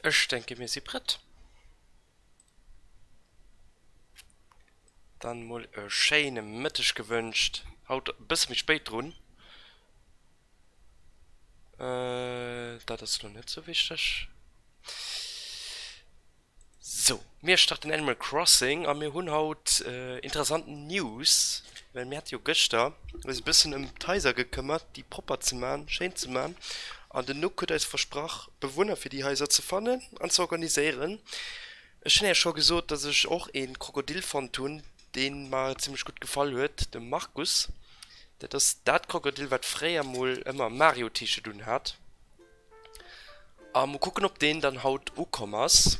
Ech denke mir si prett. Dann mol e schéine Mëtteg gewënscht. Haut e bësse méi spéit drun. Dat ass lo net sou wichteg. Sou, mir starten Animal Crossing a mir hunn haut interessant News, well mir hate jo gëschter eis e bëssen ëm d'Haiser gekëmmert, déi propper ze man, schéin ze man an den Nook huet eis versprach Bewunner fir déi Haiser ze fannen an ze organiséieren. Ech hunn Äech scho gesot, dass ech och ee Krokodil fonnt hunn, dee mer zimmlech gutt gefall huet, de Markus. Dat ass dat Krokodil, wat fréier mol ëmmer e Mario-T-Shirt unhat. A mol kucken op deen dann haut ukomm ass.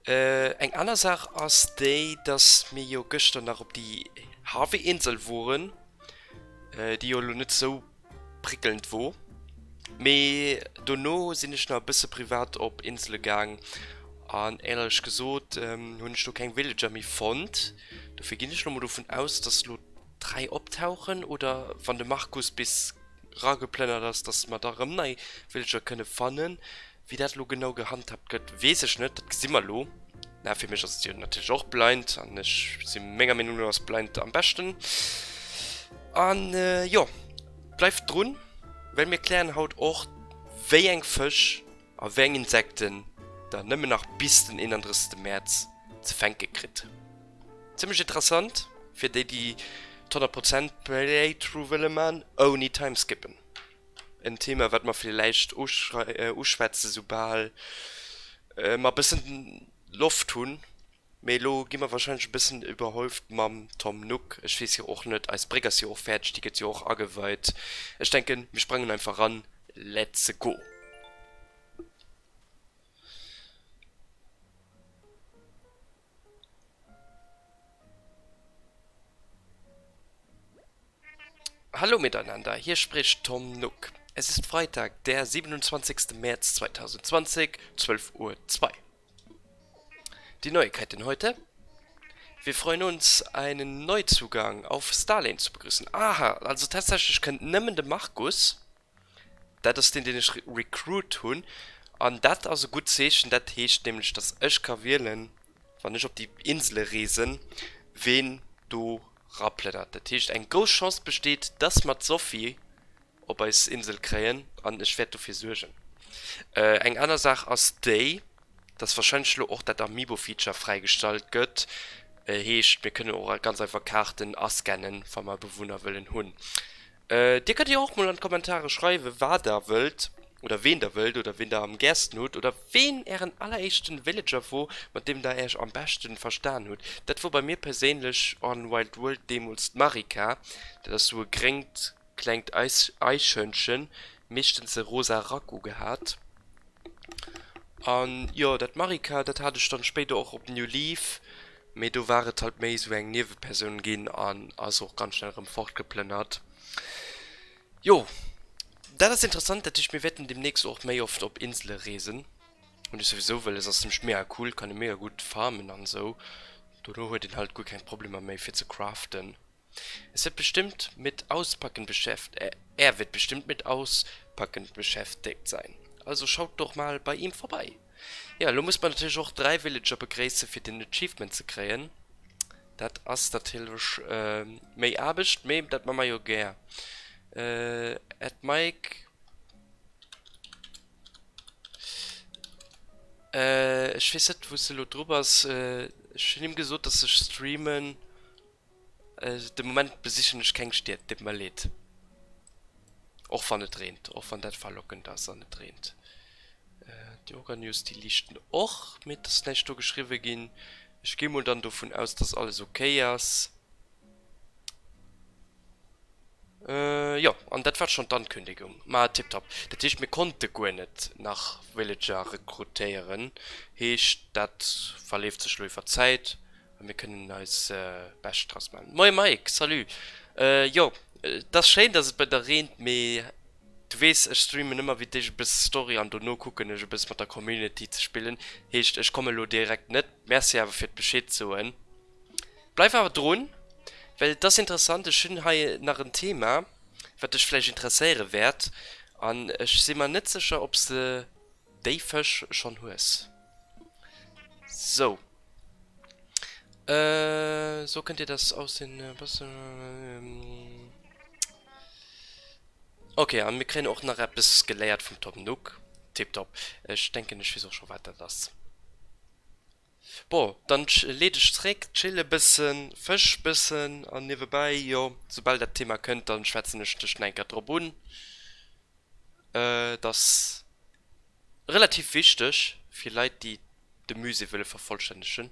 Eng aner Saach ass déi, dass mir jo gëschter nach op déi Harvey Insel woren, déi jo elo net sou prickelnd wor. Mee dono sinn ech nach e bësse privat op Insele gaang an éierlech gesot hunn ech do keng Villager méi fonnt. Dofir ginn ech lo mol dovun aus, dass lo 3 optauchen oder wann de Markus bis rageplënnert ass, dass mer da rëm nei Villager kënne fannen. Wéi dat elo genau gehandhabt gëtt, weess ech net, dat gesi mer elo. Mä fir mech ass et jo natierlech och blind an ech si menger Meenung no ass blind am beschten. An jo, bleift drun, well mir klären haut och, wéi eng Fësch a wéi eng Insekten der nëmmen nach bis den 31. Mäerz ze fänke kritt. Zimmlech interessant fir déi déi d'100 Prozent Playthrough wëlle man ouni Timeskippen. En Thema wat mer villäicht uschwätze soubal mer bëssen Loft hunn, mee elo gi mer wahrscheinlech e bëssen iwwerhäuft mam Tom Nook. Ech weess jo och net, eis Bréck ass jo och fäerdeg, déi gëtt jo och ageweit. Ech denken mir sprangen einfach ran, let's go! Hallo miteinander, hier spricht Tom Nook. Es ist Freitag, der 27. März 2020, 12 Uhr 2. Die Neuigkeiten heute? Wir freuen uns, einen Neuzugang auf Starlane zu begrüßen. Aha, also tatsächlech kënnt nëmmen de Markus. Dat ass deen, deen ech recruit hunn. An dat ass e gutt Zeechen. Dat heescht nämlech, datt ech ka wielen, wann ech op déi Insele reesen, ween do raplënnert. Dat heescht, eng grouss Chance besteet, datt mer d'Sophie op eis Insel kréien. An ech wäert dofir suergen. Eng aner Saach ass déi, datt warscheinlech elo och dat Amiibo-Feature fräigestallt gëtt. Heescht, mir kënnen och ganz einfach Kaarten ascannen, wa mer Bewunner wëllen hunn. Dir kënnt jo och mol an d'Kommentare schreiwen, wat der wëllt oder ween der wëllt oder ween der am gärsten hutt oder ween ären alleréischten Villager wor, mat deem der äech am beschten verstan hutt. Dat wor bei mir perséinlech an Wild World deemools d'Marika. Dat ass sou e gréngt klengt Eichhörnchen, meeschtens e rosa Rack ugehat. An jo, dat Marika, dat hat ech dann spéider och op New Leaf, mee do war et halt méi sou eng Niewepersoun ginn an ass och ganz schnell erëm fortgeplënnert. Jo, dat ass interessant, dat heescht mir wäerten demnächst och méi oft op Insele reesen. Hunn ech souwisou wëlles, ass nämlech mega cool, kann ee mega gutt farmen an sou. Dono huet een halt guer keng Problemer méi fir ze craften. Es wird bestimmt mit Auspacken beschäft er wird bestimmt mit Auspacken beschäftigt sein. Also schaut doch mal bei ihm vorbei. Jo, elo muss mer natierlech och 3 Villager begréissen fir den Achievement ze kréien. Dat ass natierlech méi Aarbecht, mee dat man mer jo gär. Add Mike. Ech weess net wou s de elo dru bass. Ech hunn him gesot, dass ech streamen. De Moment besichen ech keng Stied, deet mer leed. Och wann et reent, och wann dat verlockend ass an et reent. Déi Orga News déi liichten och, mee et ass näischt do geschriwwe ginn. Ech gi mol dann dovun aus, dass alles ok ass. Jo, an dat war schonn d'Ankündigung. Ma tiptop. Dat heescht, mir konnte guer net nach Villager rekrutéieren. Heescht, dat verleeft sech elo iwwer d'Zäit. A mir kënnen eis Bescht draus maachen. Moie Mike, salut. Jo, et ass schéin, dass et bei der reent, mee du weess, ech streamen ëmmer wéi d'éischt e bësse Story an dono kucken ech e bësse mat der Community ze spillen. Heescht, ech komme lo direkt net. Merci awer fir d'Bescheed soen. Bleif awer drun, well et ass interessant. Ech hunn hei nach en Thema, wat dech vläicht interesséiere wäert an ech si mer net sécher, ob s de. déi Fësch schonn hues. Sou. Äh, so könnt ihr das aus den Ok, an mir kréien och nach eppes geléiert vum Tom Nook. Tiptop. Ech denken ech weess och scho wat dat ass. Bon, dann lee dech zréck, chill e bëssen, fësch bëssen an niewebäi, jo, soubal dat Thema kënnt, dann schwätzen ech dech nach eng Kéier drop un. Et ass relativ wichteg fir Leit, déi de Musée wëlle vervollstännegen.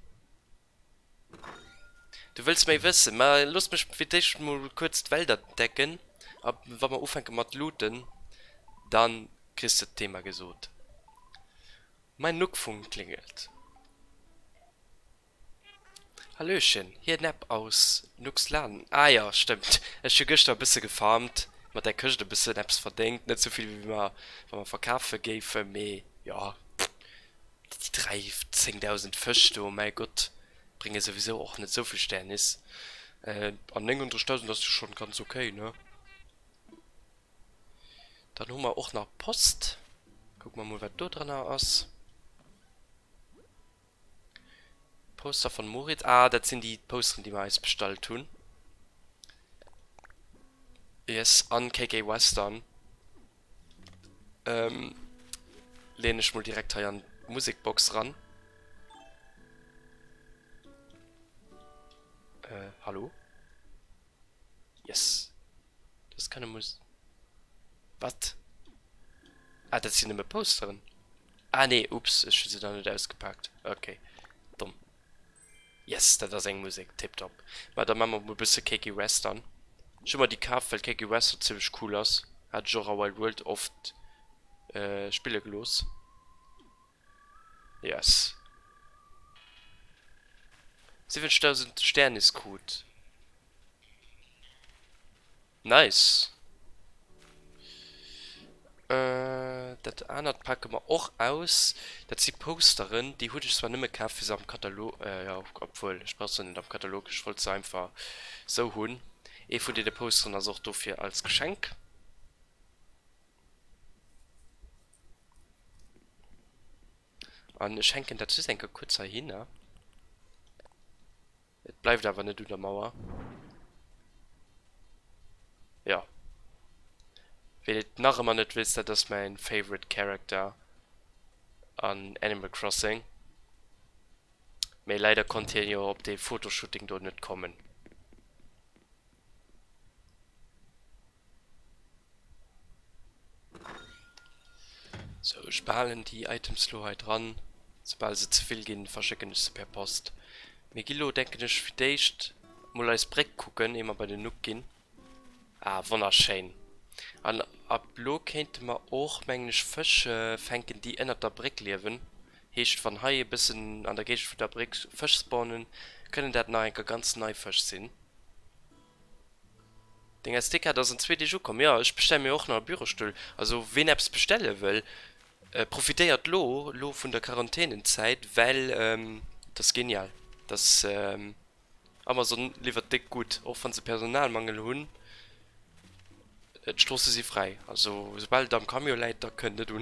Du wëlls méi wëssen? Ma looss mech fir d'éischt mol kuerz d'Welt entdecken a wa mer ufänke mat looten, da kriss de d'Thema gesot. Mäin Nookfunk klingelt. Hallöchen, hier Nepp aus Nooks Laden. Ah jo, stëmmt, ech hu gëschter e bësse gefarmt, mat där Këscht e bëssen eppes verdéngt, net sou vill wéi mer wa mer verkafe géifen, mee jo, déi 3 10.000 Fësch do, mäi Gott, brénge souwisou och net sou vill Sternis. An 900.000 ass jo schonn ganz ok, ne? Dann hu mer och nach Post. Kucke mer mol wat do drënner ass. Poster von Moritz. Ah, dat sinn déi Posteren, déi mer eis bestallt hunn. Yes, an KK Western. Ähm, leen ech mol direkt hei an d'Musekbox ran. Äh, hallo? Yes. Das ist keine Mus... Wat? Ah, dat sinn nëmme Posteren. Ah nee, ups, ech hu se nach net ausgepaakt. Ok, domm. Yes, dat ass eng Musek, tiptop. Ma da maache mer mol e bësse Cakey Western. Ech hu mer déi kaf, well Cakey Western zimmlech cool ass. Hat ech och a Wild World oft spille gelooss. Yes. 70.000 Sternis krut. Nice! Dat anert pake mer och aus. Dat si Posteren, déi hunn ech zwar nëmme kaf fir se am Katalog, jo obwuel ech brauch se net am Katalog, ech wollt se einfach sou hunn. Ee vun deene Posteren ass och dofir als Geschenk. An ech hänken dat just eng Kéier kuerz heihinner. Et bleift awer net un der Mauer. Jo. Ween et nach ëmmer net weess, dat ass mäin favorite character an Animal Crossing. Mee leider konnt hien jo op dee Fotoshooting do net kommen. Sou, ech behalen déi Items lo hei dran. Soubal se ze vill ginn, verschécken ech se per Post. Mir gi lo, denken ech, fir d'éischt mol eis Bréck kucken, ier mer bei den Nook ginn. Ah, wonnerschéin. An ab lo kéinte mer och, mengen ech, Fësch fänken, déi ënnert der Bréck liewen. Heescht, wann hei e bëssen an der Géigend vun der Bréck Fësch spawnen, kënnen dat nach eng Kéier ganz nei Fësch sinn. Deng SD-Kaart ass an zwee Deeg ukomm. Jo, ech bestelle mir och nach e Bürostull. Also ween eppes bestelle wëll, profitéiert lo lo vun der Quarantänenzäit, well et ass genial. Et ass Amazon liwwert déck gutt, och wann se Personalmangel hunn. D'Stroosse si fräi, also soubal et am Camion läit, da kënnt et un.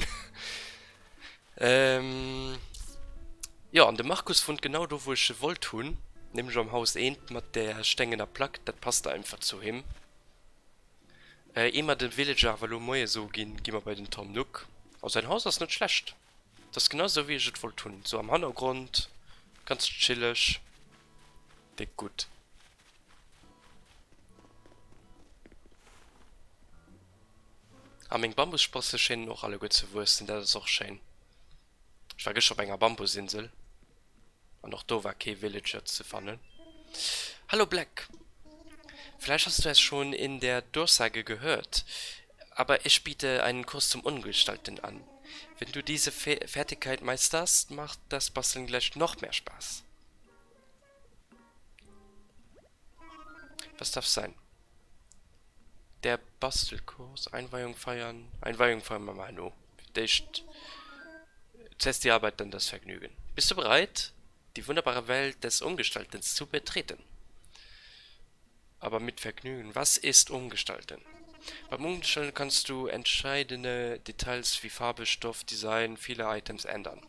Jo, an de Markus wunnt genau do wou ech e wollt hunn, nämlech am Haus eent mat där stengener Plack, dat passt einfach zu him. Ier mer de Villager awer elo Moie soe ginn, gi mer bei den Tom Nook. A säin Haus ass net schlecht, et ass genau esou wéi ech et wollt hunn, sou am Hannergrond, ganz chilleg, déck gutt. A meng Bambussprosse schéinen och alleguer ze wuessen, dat ass och schéin. Ech war gëschter op enger Bambusinsel an och do war kee Villager ze fannen. Hallo Black, vielleicht hast du es schon in der Durchsage gehört, aber ich biete einen Kurs zum Umgestalten an. Wenn du diese Fertigkeit meisterst, macht das Basteln gleich noch mehr Spaß. Was darf sein? Der Bastelkurs, Einweihung feiern, Einweihung feiern wir mal no. Fir d'éischt zuerst die Arbeit, dann das Vergnügen. Bist du bereit, die wunderbare Welt des Umgestaltens zu betreten? Aber mit Vergnügen. Was ist Umgestalten? Beim Umstellen kannst du entscheidende Details wie Farbe, Stoff, Design vieler Items ändern.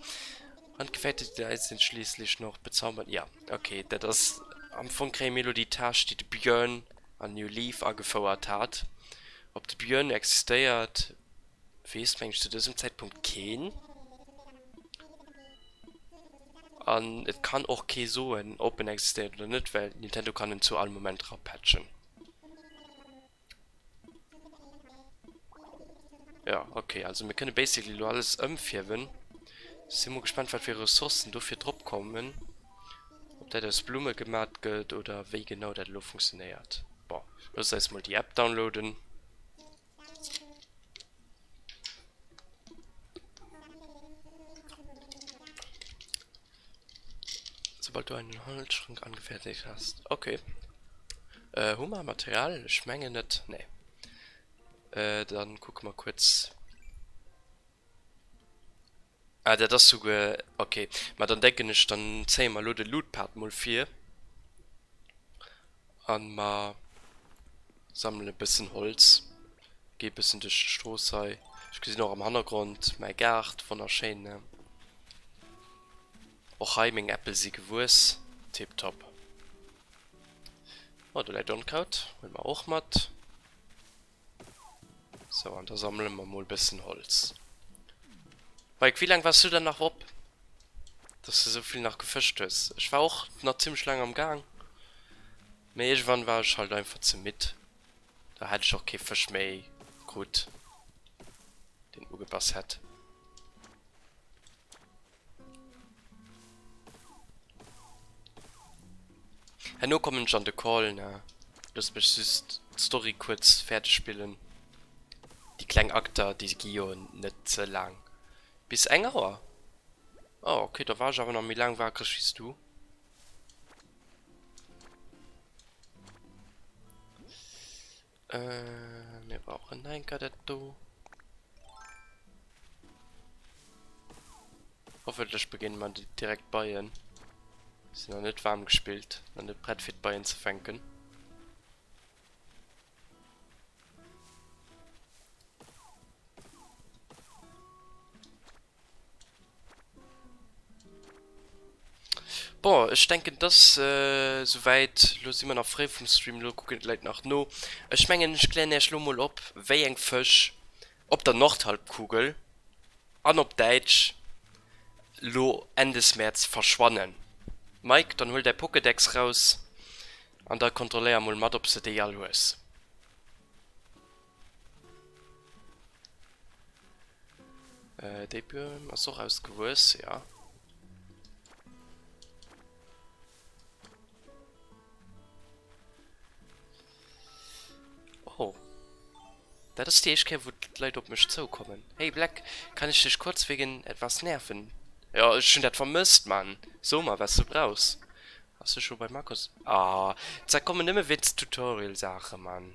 Handgefertigte Details sind schließlich noch bezaubernd. Ja, okay, dat ass am Fong kréie mir elo déi Tâche, déi de Björn an New Leaf agefouert hat. Ob de Björn existéiert, weess meng ech zu dësem Zäitpunkt keen. An et kann och kee soen, ob en existéiert oder net, well Nintendo kann en zu all Moment rapatchen. Ja, okay, also mir kënne basically lo alles ëmfierwen. Si mol gespannt, wat fir Ressourcen dofir drop kommen. Ob dat aus Blumme gemat gëtt oder wéi genau dat elo funktionéiert. Bon, loosst eis mol déi App downloaden. Sobald du einen Holzschrank angefertigt hast. Okay. Äh, hu mer Material? Ech mengen net. Nee. Äh, dann kucke mer kuerz. Ah, dat ass souguer. Okay. Ma dann denken ech, dann zéie mer elo de Loot-Part mol vir. An mer sammelen e bëssen Holz. Gi e bëssen duerch d'Strooss hei. Ech gesinn och am Hannergrond mäi Gaart. Wonnerschéin, ne? Och hei meng Äppel si gewuess. Tiptop. Oh, do läit Onkraut. Huele mer och mat. Sou, an da sammele mer mol bëssen Holz. Mike, wéi laang waars du dann nach op, dass de sou vill nach gefëscht hues? Ech war och nach zimmlech laang am Gaang, mee iergendwann war ech halt einfach ze midd. Da hätt ech och kee Fësch méi krut, deen ugebass hätt. Herno kommen ech an de Call, ne? Looss mech just d'Story kuerz fäerdeg spillen. Déi kleng Akter, déi gi jo net ze laang. Bis eng Auer? Oh, okay, da war ech awer nach méi laang wakereg wéi s du. Äh, mir brauchen nach enker dat do. Hoffentlech beginnen mer direkt Beien. Sinn nach net waarm gespillt, nach net prett fir d'Beien ze fänken. Bon, ech denken et ass souwäit. Lo si mer nach fréi vum Stream, lo kucken d'Leit nach no. Ech mengen ech klären iech lo mol op wéi eng Fësch op der Nordhalbkugel an op Däitsch lo Enn des Mäerz verschwannen. Mike, dann huel däi Pokédex raus an da kontrolléier mol mat ob s de déi all hues. Äh, déi Buem ass och ausgewuess, ja. Oh. Dat ass déi éischt Kéier, wou d'Leit op mech zoukommen. Hey Black, kann ich dich kurz wegen etwas nerven? Ja, ech hunn dat vermësst, Mann. So mer, was du brauchs. Hast du schon bei Markus... Ah, da kommen nëmme wéinst Tutorial-Saache, Mann.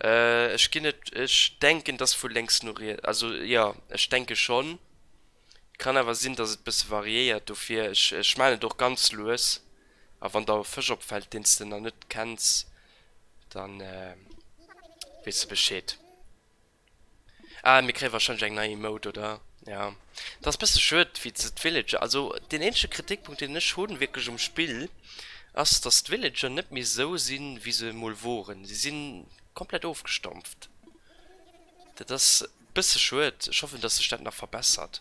Äh, ech ginn et, ech denken, dass vu lénks no riets, also jo, ech denke schonn. Kann awer sinn, dass et bësse variéiert, dofir ech, ech maan et och ganz lues. A wann der e Fësch opfält, deen s de nach net kenns, dann weess de Bescheed. Ah, mir kréie wahrscheinlech eng nei Emote, oder? Ja. Dat ass bësse schued, wéi se d'Villager, also deen eenzege Kritikpunkt, deen ech hunn wierklech um Spill, ass, dass d'Villager net méi esou sinn, wéi se emol woren. Si si komplett ofgestumpft. Dat ass bësse schued. Ech hoffen, dass sech dat nach verbessert.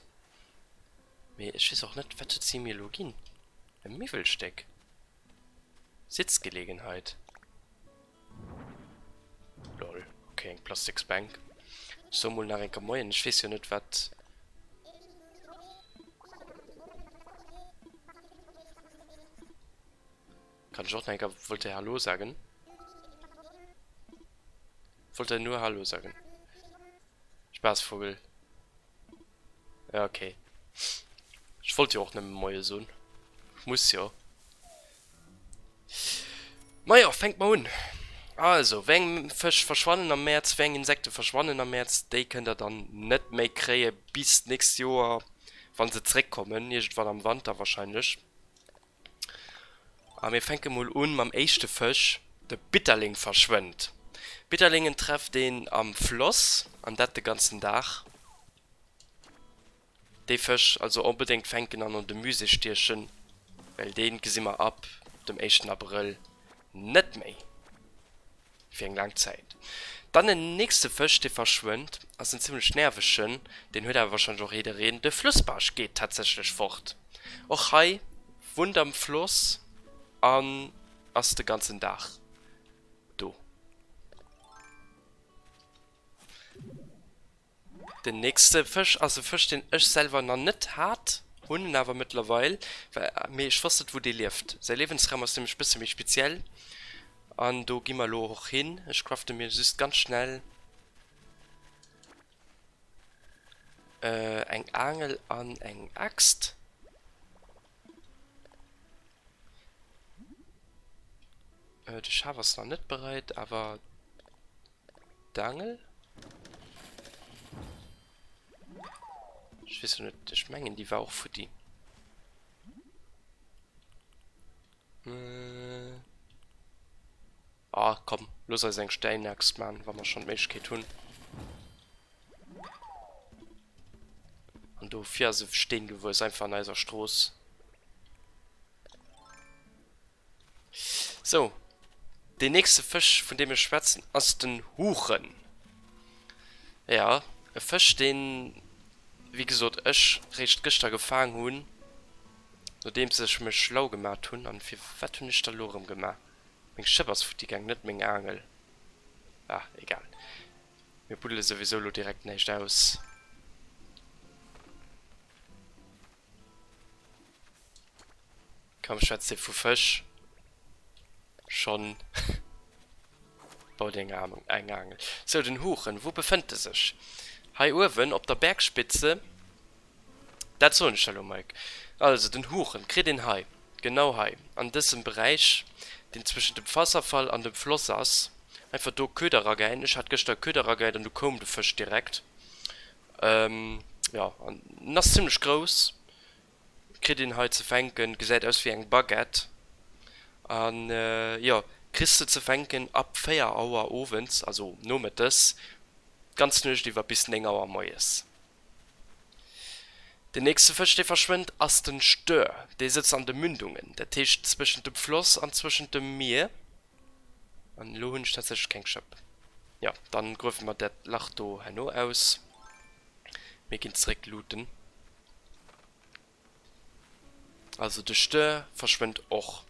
Mee ech weess och net, wat huet si mir elo ginn? E Miwwelstéck? Sitzgelegenheit? Lol, ok, eng Plastiksbänk. Ech soe mol nach eng Kéier Moien, ech weess jo net wat. Kann ech och nach eng Kéier, wollt er Hallo sagen? Wollt er nur Hallo sagen? Spaßvogel. Ja, okay. Ech wollt jo och nëmme Moie soen. Ech muss jo. Majo, fänkt mer un. Also, wéi eng Fësch verschwannen am Mäerz, wéi eng Insekte verschwannen am Mäerz, déi kënnt der dann net méi kréie bis d'nächst Joer. Wa se zeréckkommen, iergendwann am Wanter warscheinlech. A mir fänke mol un mam éischte Fësch, de Bitterling verschwënnt. Bitterlingen trefft een am Floss, an dat de ganzen Dag. Dee Fësch also onbedéngt fänken an an de Musée stiechen, well dee gesi mer ab dem éischten Abrëll net méi fir eng laang Zäit. Dann den nächste Fësch dee verschwënnt, ass en zimmlech nervegen, deen huet awer warscheinlech och jiddereen, de Flussbarsch geet tatsächlech fort. Och hei wunnt am Floss an ass de ganzen Dag do. Den nächste Fësch ass e Fësch deen ech selwer na net hat, hunn en awer mëttlerweil, mee ech wosst net wou dee lieft. Säi Liewensraum ass nämlech bësse méi speziell an do gi mer elo och hin. Ech crafte mir just ganz schnell eng Aangel an eng Axt. De Schaf ass nach net bereit, awer. D'Angel? Ech weess lo net, ech mengen déi war och futti. Ah komm, looss eis eng Steinaxt man, wa mer schonn d'Méiglechkeet hunn. An dofir ass e Steen gewuess, einfach an eiser Strooss. Sou, deen nächste Fësch vun deem ech schwätzen ass den Huchen. Jo, e Fësch deen, wéi gesot, ech réischt gëschter gefaang hunn, nodeems ech mech schlau gemat hunn. An firwat hunn ech dat elo erëm gemaach? Meng Schëpp ass futti gaang, net meng Aangel. Ah, egal. Mir buddele souwisou elo direkt näischt aus. Kaum schwätzt ee vu Fësch, schonn baut een eng Aangel. Sou, den Huchen, wou befënnt e sech? Hei uewen op der Bergspitze. Dat soen ech der elo, Mike. Also, den Huchen kritt een hei, genau hei, an dësem Beräich, deen zwëschent dem Wasserfall an dem Floss ass. Einfach do Köder eragehäien. Ech hat gëschter e Köder eragehäit an du koum de Fësch direkt. Jo, an en ass zimlech grouss. Kritt een hei ze fänken, gesäit aus wéi eng Baguette an jo, kriss de ze fänken ab 4 Auer owends, also nomëttes, d'ganz Nuecht iwwer bis 9 Auer moies. Den nächste Fësch dee verschwënnt ass den Stör, dee sëtzt an de Mündungen, dat heescht zwëschent dem Floss an zwëschent dem Mier. An elo hunn ech tatsächlech keng Schëpp. Jo, dann gruewe mer dat Lach do herno aus. Mir ginn zeréck looten. Also de Stör verschwënnt och.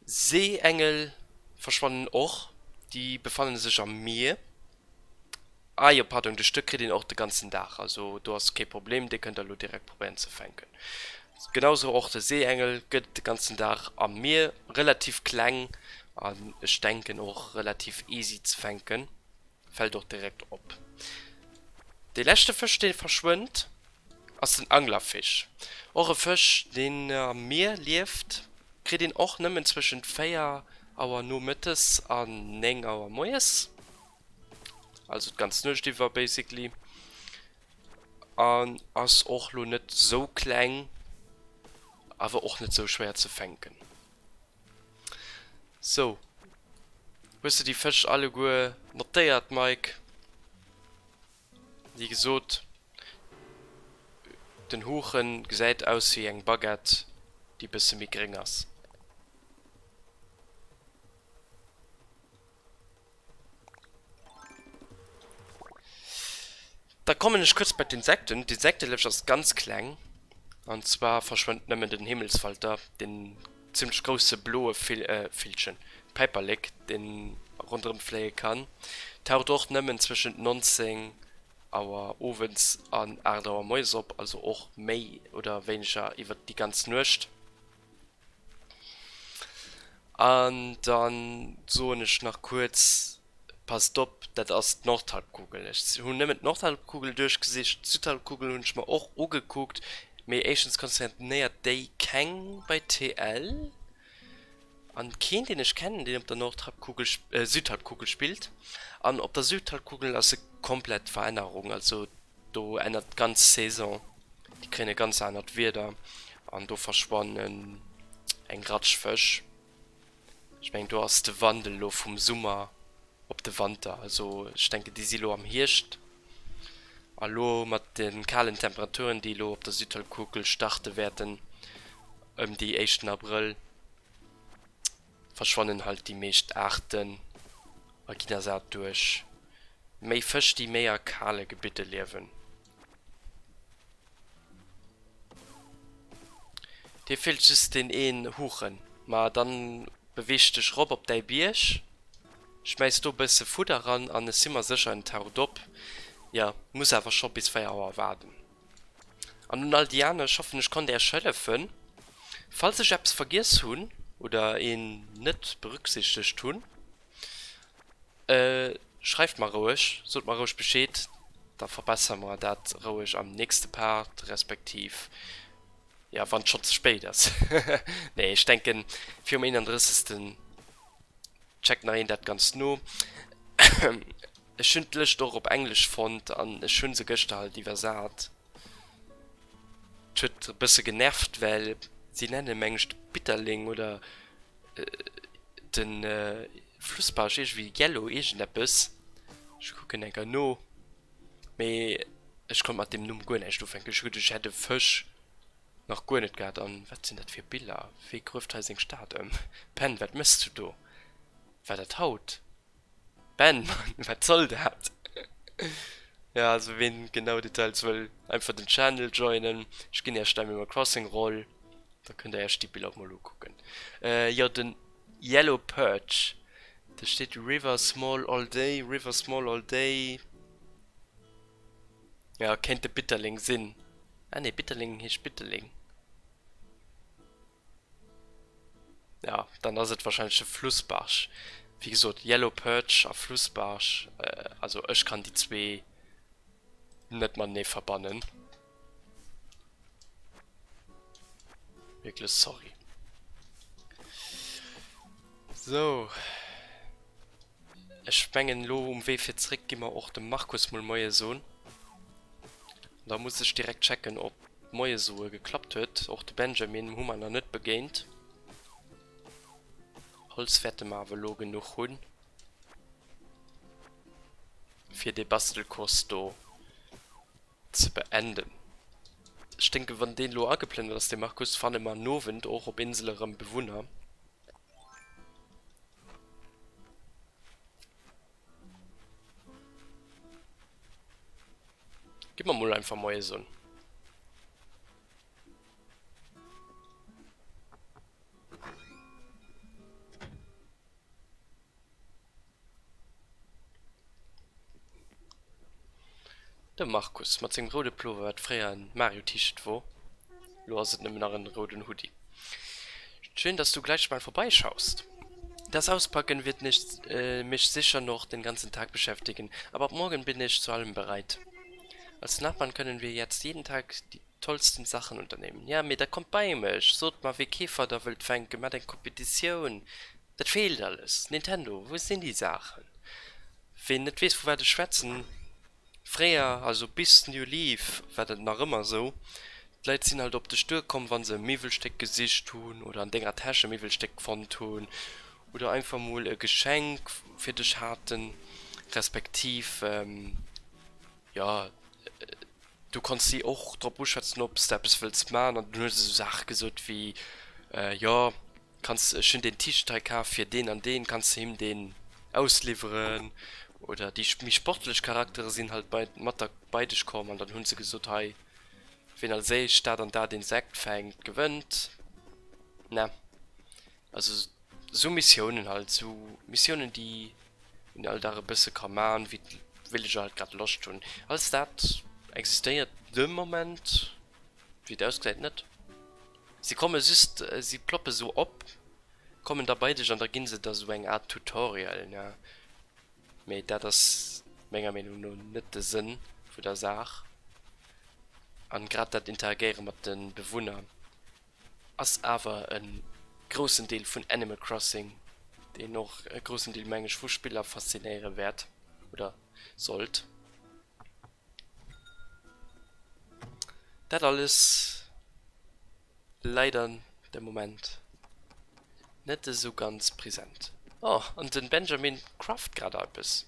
Seeengel verschwannen och, déi befannen sech am Mier. Ah jo, pardon, de Stör kritt een och de ganzen Dag, also do ass kee Problem, dee kënnt der elo direkt probéieren ze fänken. Genau sou och de Seeengel gëtt et de ganzen Dag am Mier, relativ kleng an ech denken och relativ easy ze fänken. Fällt och direkt op. Dee leschte Fësch dee verschwënnt ass den Anglerfisch. Och e Fësch deen am Mier lieft, kritt een och nëmmen zwëschent 4 Auer nomëttes an 9 Auer moies, also d'ganz Nuecht iwwer basically, an ass och lo net sou kleng, awer och net sou schwéier ze fänken. Sou, hues de déi Fësch alleguer notéiert, Mike? Wéi gesot, den Huchen gesäit aus wéi eng Baguette, déi bësse méi gréng ass. Da kommen ech kuerz bei d'Insekten. D'Insektelëscht ass ganz kleng. An zwar verschwënnt nëmmen den Himmelsfalter, den zimmlech grousse bloe Villchen, Päiperlek, deen ronderëm fléie kann. Taucht och nëmmen zwëschent 19 Auer owends an 8 Auer moies op, also och méi oder wéineger iwwer déi ganz Nuecht. An dann soen ech nach kuerz, Passt op, dat ass d'Nordhalbkugel. Ech hunn nëmmen d'Nordhalbkugel duerchgesicht, d'Südhalbkugel hunn ech mer och ugekuckt, mee éischtens concernéiert déi keng bei TL an keen deen ech kennen deen op der Nordhalbkugel, Südhalbkugel spillt. An op der Südhalbkugel ass e komplett Verännerung, also do ännert d'ganz Saison. kréien e ganz anert Wieder an do verschwannen eng Ratsch Fësch. Ech mengen do ass de Wandel elo vum Summer op de Wanter, also ech denken déi si lo am Hierscht a lo mat de kalen Temperaturen déi elo op der Südhalbkugel starte wäerten ëm déi éischten Abrëll, verschwannen halt déi meescht Aarten a ginn ersat duerch méi Fësch déi méi a kale Gebidde liewen. Dir feelt just deen een Huchen. Ma dann beweeg dech rop op däi Bierg, schmäiss do bësse Fudder ran an ech si mer sécher en taucht op. Jo, muss awer scho bis 4 Auer waarden. An un all déi aner, ech hoffen ech konnt äerch hëllefen. Falls ech eppes vergiess hunn oder een net berücksichtegt hunn, Schreift mer roueg, sot mer roueg Bescheed, da verbessere mer dat roueg am nächste Part, respektiv, jo, wann et schonn ze spéit ass. Nee, ech denken, virum 31. Checkt nach een dat Ganzt no. Ech hunn d'Lëscht och op Englesch fonnt an ech hu se gëschter halt iwwersat. Et huet e bësse genervt, well si nennen, meng ech, de Bitterling oder de Flussbarsch iergendwéi Yellow iergendeppes. Ech kucken eng Kéier no, mee ech konnt mat deem Numm guer näischt ufänken. Ech hu geduecht, ech hätt e Fësch nach guer net gehat. An wat sinn dat fir Biller? Wee grueft hei seng Stad ëm? Ben, wat méchs du do? War dat haut? Ben, Mann, wat soll dat? Jo, also ween genau Details wëll, einfach den Channel joinen. Ech ginn iech d'Animal Crossing Roll, da kënnt der iech déi Biller mol ukucken. Jo, den Yellow Perch, do steet River Small All Day, River Small All Day. Jo, kéint de Bitterling sinn. Ah nee, Bitterling heescht Bitterling. Ja, dann ass et wahrscheinlech de Flussbarsch. Wéi gesot, Yellow Perch a Flussbarsch, also ech kann déi zwee net matenee verbannen. Wierklech sorry. Sou. Ech mengen elo um Wee fir zréck gi mer och dem Markus mol Moie soen. Da muss ech direkt checken ob d'Moie soe geklappt huet. Och de Benjamin hu mer nach net begéint. Holz wäerte mer awer elo genuch hunn fir dee Bastelkurs do ze beenden. Ech denken wann deen elo ageplënnert ass, dee Markus, fanne mer en Owend och op Insel erëm Bewunner. Gi mer mol einfach Moie soen. De Markus mat sengem roude Plover, wat fréier en Mario-T-Shirt wor, lo ass et nëmmen nach en rouden Hoodie. Schön, dass du gleich mal vorbeischaust. Das Auspacken wird nicht, äh, mich sicher noch den ganzen Tag beschäftigen, aber ab morgen bin ich zu allem bereit. Als Nachbarn können wir jetzt jeden Tag die tollsten Sachen unternehmen. Ja, mee da kommt bei mech, sot mer wéi Keefer der wëllt fänken, maacht eng Kompetitioun. Dat feelt alles. Nintendo, wou sinn déi Saachen? Ween net weess vu wat ech schwätzen, fréier, also bis New Leaf war dat nach ëmmer esou, d'Leit sinn halt op dech duerkomm wann se e Miwwelstéck gesicht hunn oder an denger Täsch e Miwwelstéck fonnt hunn oder einfach mol e Geschenk fir dech haten, respektiv jo du konns si och drop uschwätzen ob s de eppes wëlls man an dunn huet se esou Saache gesot wéi jo kanns ech hunn deen T-Shirt hei kaf fir deen an deen, kanns de him deen ausliwweren oder déi méi sportlech Charaktere sinn halt bei mat der bei dech komm an dann hunn se gesot hei ween als éischt dat an dat Insekt fänkt gewënnt ne also sou Missiounen halt sou Missiounen déi een all Dag e bësse ka man wéi d'Villager halt grad Loscht hunn alles dat existéiert de Moment wéi et ausgesäit net. Si komme just, si ploppe sou op, kommen da bei dech an da ginn se der sou eng Art Tutorial, ne? Mee dat ass menger Meenung no net de Sënn vu der Saach. An grad dat Interagéiere mat de Bewunner ass awer e groussen Deel vun Animal Crossing, deen och e groussen Deel, meng ech, vu Spiller faszinéiere wäert oder sollt. Dat alles leider de Moment net esou ganz present. Oh, an den Benjamin craft grad eppes.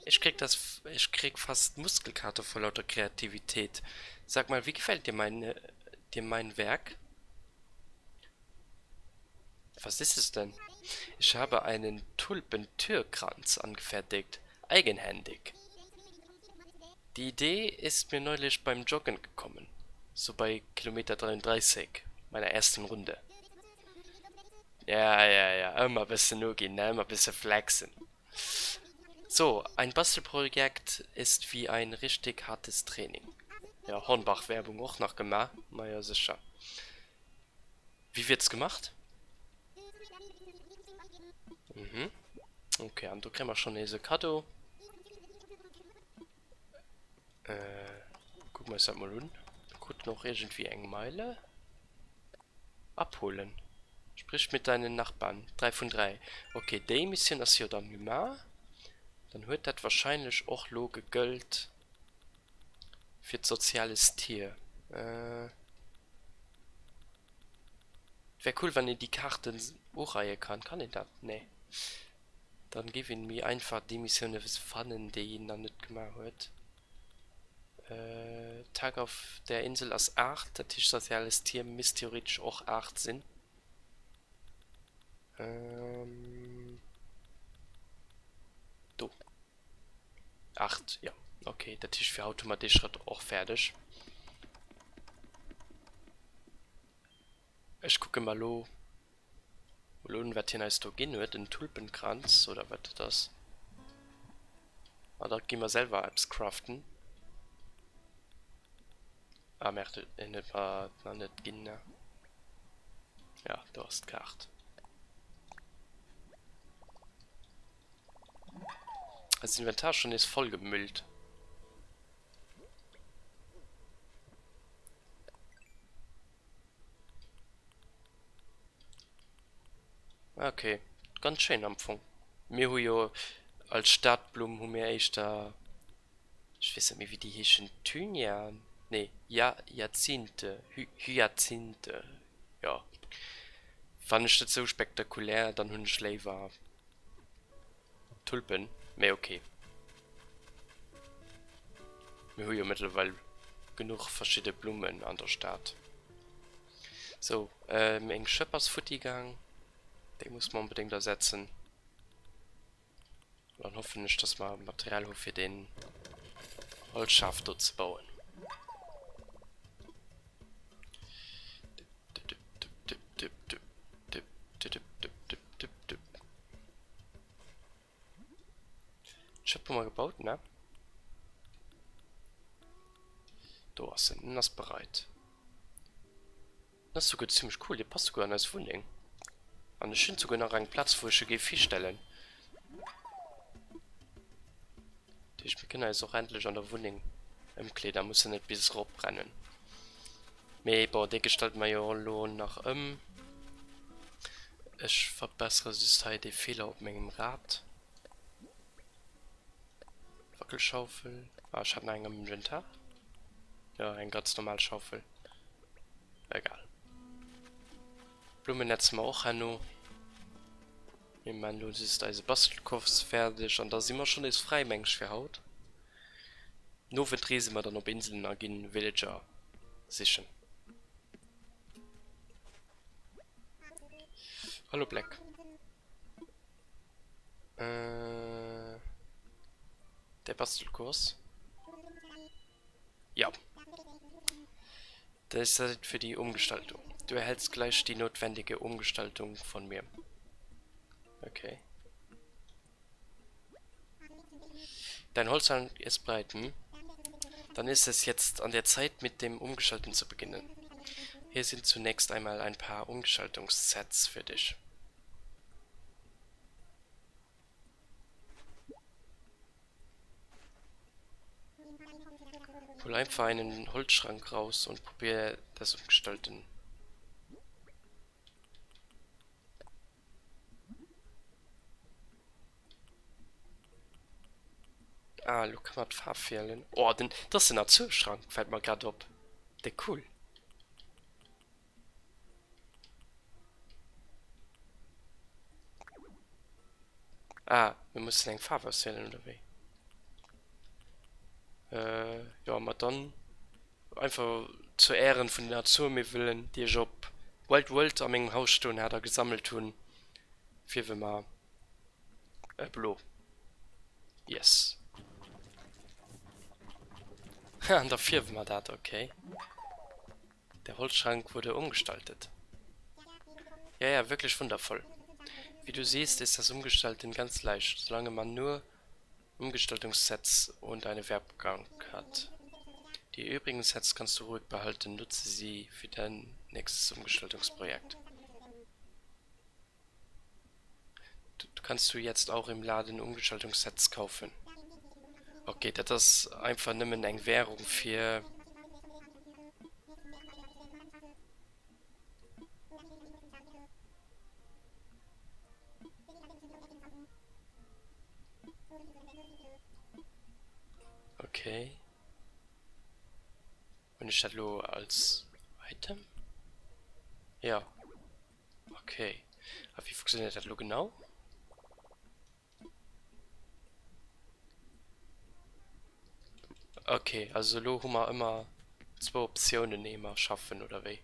Ech krieg das, ech krieg fast Muskelkater vor lauter Kreativität. Sag mal, wie gefällt dir mein, dir mein Werk? Was ist es denn? Ich habe einen Tulpentürkranz angefertigt, eigenhändig. Die Idee ist mir neulich beim Joggen gekommen, so bei Kilometer 33 meiner ersten Runde. Ja, ja, ja, ëmmer bëssen uginn, ne, ëmmer bësse flexen. So, ein Bastelprojekt ist wie ein richtig hartes Training. Ja, Hornbach-Werbung och nach gemaach, ma jo sécher. Wie wird's gemacht? Mhm. Ok, an do kréie mer schonn nees e Kaddo. Äh, kucke mer eis dat mol un. Mir kruten och iergendwéi eng Meile. Abholen. Sprich mit deinen Nachbarn. 3 vun 3. Ok, déi Missioun ass jo dann gemaach. Dann huet dat wahrscheinlech och lo gegëllt fir d'soziales Tier. Äh. Wär cool wann een déi Kaarten ureie kann. Kann een dat? Nee. Dann géif een méi einfach déi Missioune fannen déi een nach net gemaach huet. Äh, Tag auf der Insel ass 8, dat heescht soziales Tier misst theoretesch och 8 sinn. Ähm, do. 8, jo. Ok, dat heescht fir haut hu mer dee Schrëtt och fäerdeg. Ech kucke mer elo mol un, wat hien eis do ginn huet, en Tulpenkranz oder wat dat ass. An da gi mer selwer eppes craften. Ah merde, en huet mer et nach net ginn, ne? Ja, do ass d'Kaart. Eisen Inventar ass schon nees voll gemüllt. Okay, ganz schéin am Fong. Mir hu jo als Stadblumm hu mir éischter, ech weess net méi wéi déi heeschen, Thymian? Nee, Hyazinthe, Hyazinthe, jo. Fannen ech net sou spektakulär, dann hunn ech léiwer Tulpen, mee ok. Mir hu jo mëttlerweil genuch verschidde Blummen an der Stad. Sou, meng Schëpp ass futti gaang. Déi muss mer onbedéngt ersetzen. An dann hoffen ech, dass mer Material hu fir deen Holzschaf do ze bauen. D'Schëpp hu mer gebaut, ne? Do ass en, en ass bereit. En ass souguer zimmlech cool, dee passt souguer an eis Wunneng. An ech hunn souguer nach eng Plaz wou ech e géif histellen. Dat heescht mir kënnen eis och endlech an der Wunneng ëmkleeden a mussen net bis erop rennen. Mee bon, dee gestalte mer jo elo nach ëm. Ech verbessere just hei dee Feeler op mengem Rad. Wackelschaufel. Ah, ech hat nach eng am Inventar. Jo, eng ganz normal Schaufel. Egal. Blummen netze mer och herno. Mir man elo just eise Bastelkurs fäerdeg an da si mer schonn nees fräi, meng ech, fir haut. Den Owend reese mer dann op Inselen a ginn Villager sichen. Hallo Black. Äh, der Bastelkurs. Ja. Das ist für die Umgestaltung. Du erhältst gleich die notwendige Umgestaltung von mir. Okay. Dein Holzhang ist bereit, hm? Dann ist es jetzt an der Zeit, mit dem Umgestalten zu beginnen. Hier sind zunächst einmal ein paar Umgestaltungssets für dich. Hol einfach einen Holzschrank raus und probier das Umgestalten. Ah, elo ka mer d'Faarf wielen. Oh, den, dat ass den Azurschrank, fält mer grad op. Déck cool. Ah, mir mussen eng Faarf auswielen, oder wéi? Äh, jo, ma dann einfach zu Ähren vun den Azurmiwwelen, déi ech op Wild World a mengem Haus stoen hat a gesammelt hunn, fierwe mer e blo. Yes. An da fierwe mer dat, okay. Der Holzschrank wurde umgestaltet. Ja, ja, wirklich wundervoll. Wie du siehst, ist das Umgestalten ganz leicht, solange man nur Umgestaltungssets und eine Werkbank hat. Die übrigen Sets kannst du ruhig behalten, nutze sie für dein nächstes Umgestaltungsprojekt. Du kannst du jetzt auch im Laden Umgestaltungssets kaufen. Ok, dat ass einfach nëmmen eng Währung fir. Ok. Hunn ech dat elo als Item? Jo. Ok. A wéi funktionéiert dat elo genau? Ok, also elo hu mer ëmmer zwou Optiounen ier mer schaffen, oder wéi?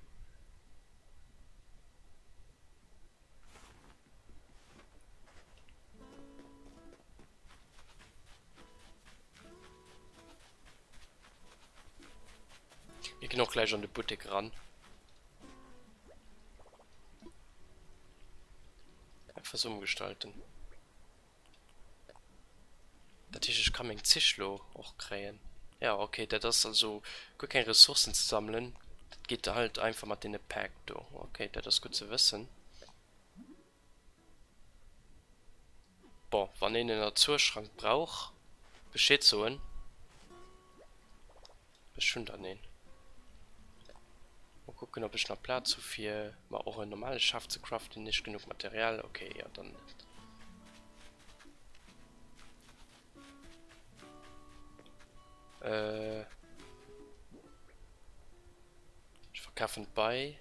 Mir ginn och gläich an de Buttek eran. Etwas umgestalten. Dat heescht, ech ka meng Zich lo och kréien. Ja, okay, dat ass also guer keng Ressourcen ze sammelen. Dat geet halt einfach mat deene Päck do. Okay, dat ass gutt ze wëssen. Bon, wann een en Azurschrank brauch, Bescheed soen. Ech hunn dann een. Mol kucken ob ech nach Plaz hu fir mer och en normale Schaf ze craften. Nicht genug Material, ok, jo dann net. Äh, ech verkafen d'Bei.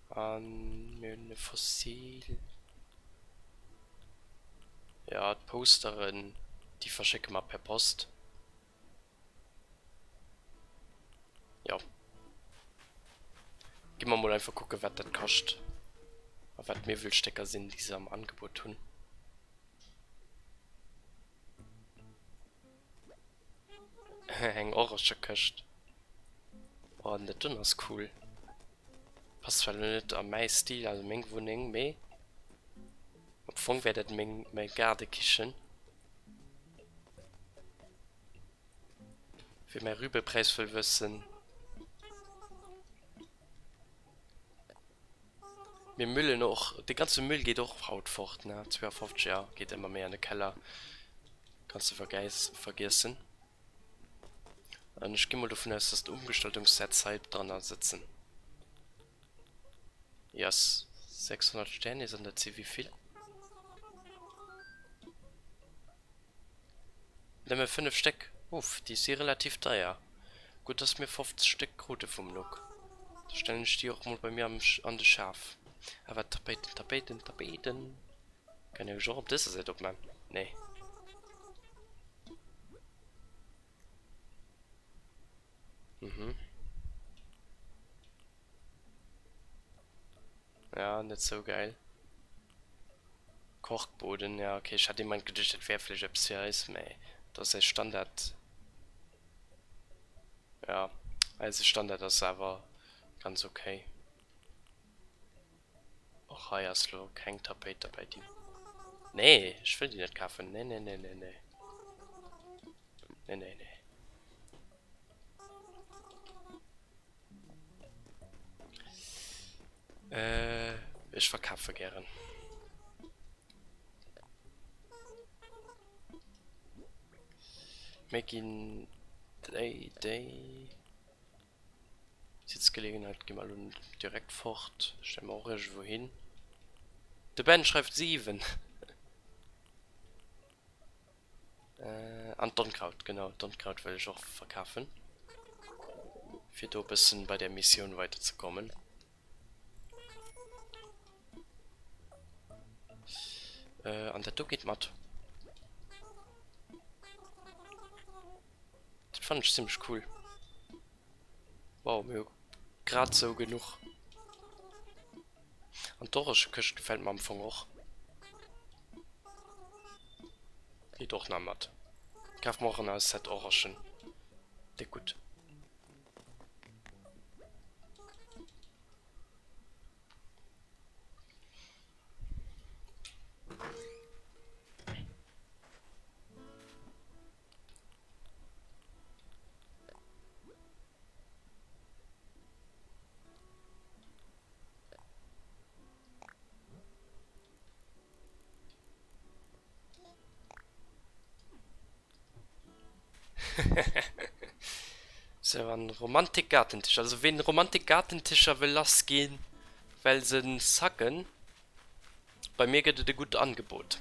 An mir hunn e Fossil. Ja, d'Posteren, déi verschécke mer per Post. Jo. Gi mer mol einfach kucken, wat dat kascht. A wat d'Miwwelstécker sinn, déi se am Angebot hunn. Eng Orangekëscht. Oh, an dat doen ass cool. Passt zwar lo net a mäi Stil, also meng Wunneng, mee am Fong wär dat meng mäi Gaardekichen. Wie mäi Rübepräis wëll wëssen. Mir müllen och, de ganze Müll geet och haut fort, ne? 52, ja, geet ëmmer méi an de Keller. Kanns de vergiessen. An ech gi mol dovun aus, dass d'Umgestaltungssets hei dranner sëtzen. Yes, 600 Sternis an dat si wéivill? Nëmme 5 Stéck? Uff, déi si relativ deier. Gutt dass mir 50 Stéck krute vum Luc. Da stellen ech déi och mol bei mir an de Schaf. Awer Tapéiten, Tapéiten, Tapéiten kann ech och op dëser Säit opman? Nee. Mhm. Ja, net sou gäil. Korkboden, ja okay, ech hat ee Moment geduecht dat wär vläicht eppes fir eis, mä dat ass eis Standard, ja eise Standard ass awer ganz okay. Och hei ass lo keng Tapéit derbäi, déi, nee ech wëll déi net kafen, nee nee nee nee nee nee nee nee. Äh, ech verkafe gären. Mir ginn déi, déi Sitzgelegenheit gi mer elo net direkt fort. Stelle mer och iergendwou hin. De Ben schreift 7. An d'Onkraut, genau, d'Onkraut wëll ech och verkafen, fir do e bëssen bei der Missioun weiderzekommen. An dat do geet mat. Dat fannen ech zimmlech cool. Wow, mir hu grad sou genuch. An d'Orangekëscht gefält mer am Fong och. Geet och nach mat. Kafe mer och en neie Set Orangen. Déck gutt. Sou an Romantik Gartentisch. Also ween Romantik Gartentischer wëll lass ginn well se sacken, bei mir gëtt et e gutt Angebot.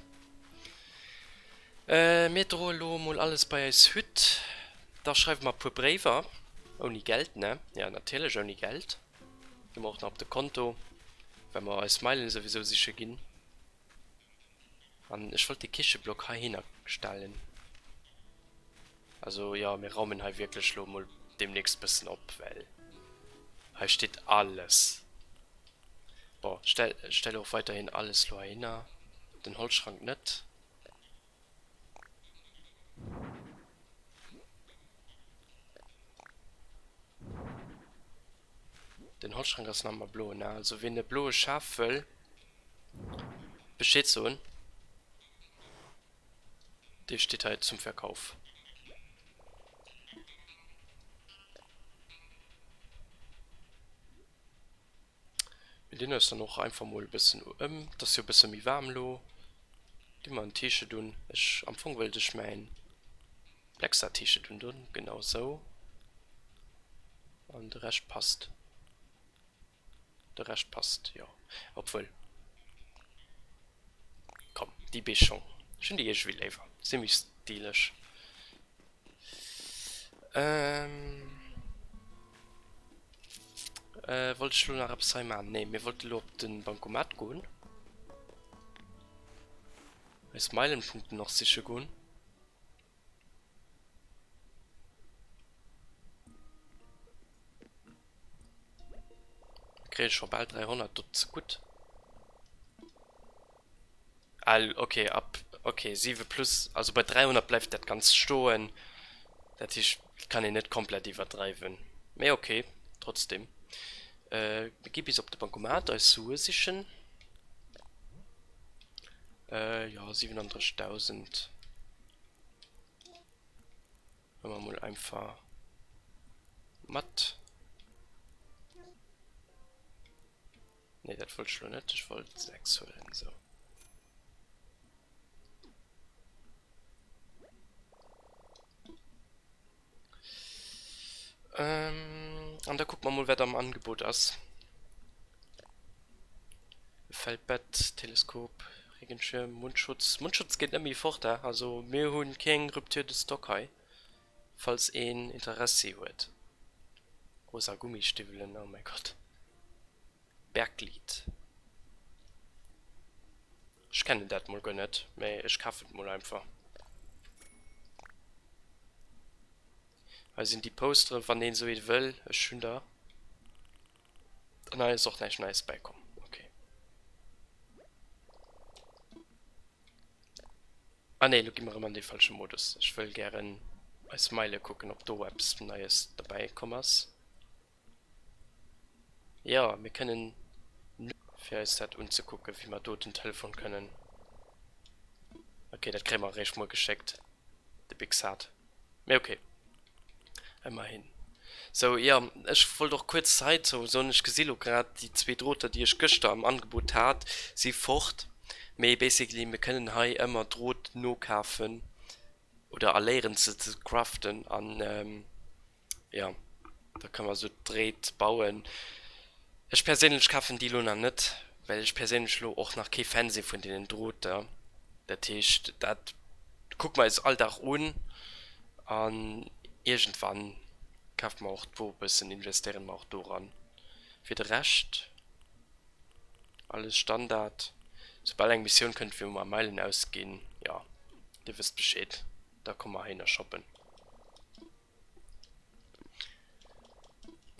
Mir droe lo mol alles bei eis Hütt. Da schreiwe mer e puer Bréiwer. Ouni Geld, ne? Ja, natierlech ouni Geld. Gi mer och nach op de Konto, well mer eis Meilen souwisou siche ginn. An ech wollt de Kicheblock heihinner stellen. Also jo, mir raumen hei wierklech lo mol deemnächst bëssen op, well hei steet alles. Bon, stell, stelle och weiterhin alles lo heihinner. Den Holzschrank net. Den Holzschrank ass nach ëmmer blo, ne? Also ween e bloe Schaf wëll, Bescheed soen. Dee steet hei zum Verkauf. Mir dinn eis dann och einfach mol e bëssen ëm. Et ass jo e bësse méi waarm elo. Di mer en T-Shirt un. Ech, am Fong wëllt ech mäin Blackstar T-Shirt undun. Genau sou. An de Rescht passt. De Rescht passt, jo. Obwuel, komm, déi beige Schong. Ech hunn déi iergendwéi léiwer. Si méi stylesch. Wollt ech elo nach eppes hei maachen? Nee, mir wollte elo op de Bancomat goen. Eis Meilenpunkten och siche goen. Kréie scho bal 300, dat ass gutt. Al, okay, ab, okay, 7 plus, also bei 300 bleift dat Ganzt stoen. Dat heescht, et kann een net komplett iwwerdreiwen. Mee okay, trotzdem. Mir gi bis op de Bancomat eis Sue sichen. Jo, 37.000. Huele mer mol einfach mat. Nee, dat wollt ech lo net. Ech wollt 6 huelen, sou. Ähm, an da kucke mer mol, wat am Angebot ass. Feldbett, Teleskop, Regenschirm, Mundschutz. Mundschutz geet net méi fort, he? Also mir hu keng Rupture de stock hei, falls een Interessi huet. Rosa Gummistiwwelen, oh mäi Gott. Berglied. Ech kennen dat mol guer net, mä ech kafen et mol einfach. Hei sinn déi Posteren, wann een esou ee wëll. Ech hunn der. An hei ass och näischt Neies bäikomm. Ok. Ah nee, elo gi mer erëm an dee falsche Modus. Ech wëll gären eis Maile kucken, ob do eppes Neies derbäi komm ass. Jo, mir kënnen fir eis dat unzekucken, wéi mer do den Telefon kënnen. Ok, dat kréie mer eréischt muer geschéckt, de Big Sat. Mee ok, ëmmerhin. Sou, jo, ech wollt och kuerz heizou soen, ech gesi lo grad, déi zwee Droter, déi ech gëschter am Angebot hat, si fort. Mee basically, mir kënnen hei ëmmer Drot nokafen oder erléieren se ze craften an. Jo, da kënne mer esou d'Dréit bauen. Ech perséinlech kafen déi elo nach net, well ech perséinlech elo och nach kee Fan si vun deenen Droter. Dat heescht, dat. Kucke mer eis all Dag un an iergendwann kafe mer och do e bëssen, investéiere mer och doran. Fir de Rescht alles Standard. Soubal eng Missioun kënnt wou mer Meilen ausginn, jo dir wësst Bescheed, da komme mer heihinner shoppen.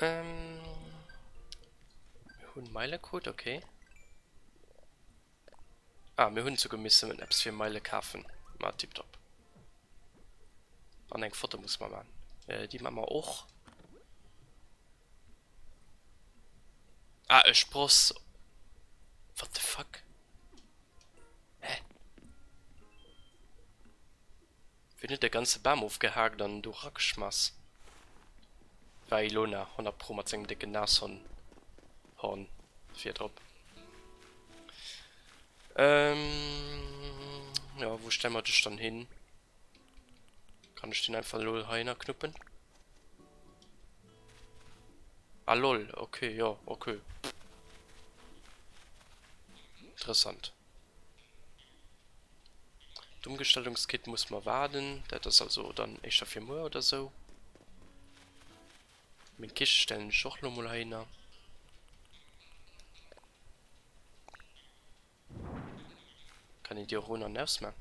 Mir hunn Meile krut, okay. Ah, mir hunn souguer missen eppes fir Meile kafen. Ma tiptop. An eng Foto musse mer man. Déi man mer och. Ah, e Spross. What the fuck? Hä? Wien huet de ganze Bam ofgehaakt an do rageschmass? War Ilona, 100 pro mat sengem décken Nashorn Horn vir drop. Ähm, jo, wou stelle mer dech dann hin? Kann ech den einfach elo heihinner knuppen? Ah lol, okay, jo, okay. Interessant. D'Umgestaltungskit muss mer waarden, dat ass also dann éischter fir muer oder sou. Meng Kiche stellen ech och lo mol heihinner. Kann een déi och un an ausman?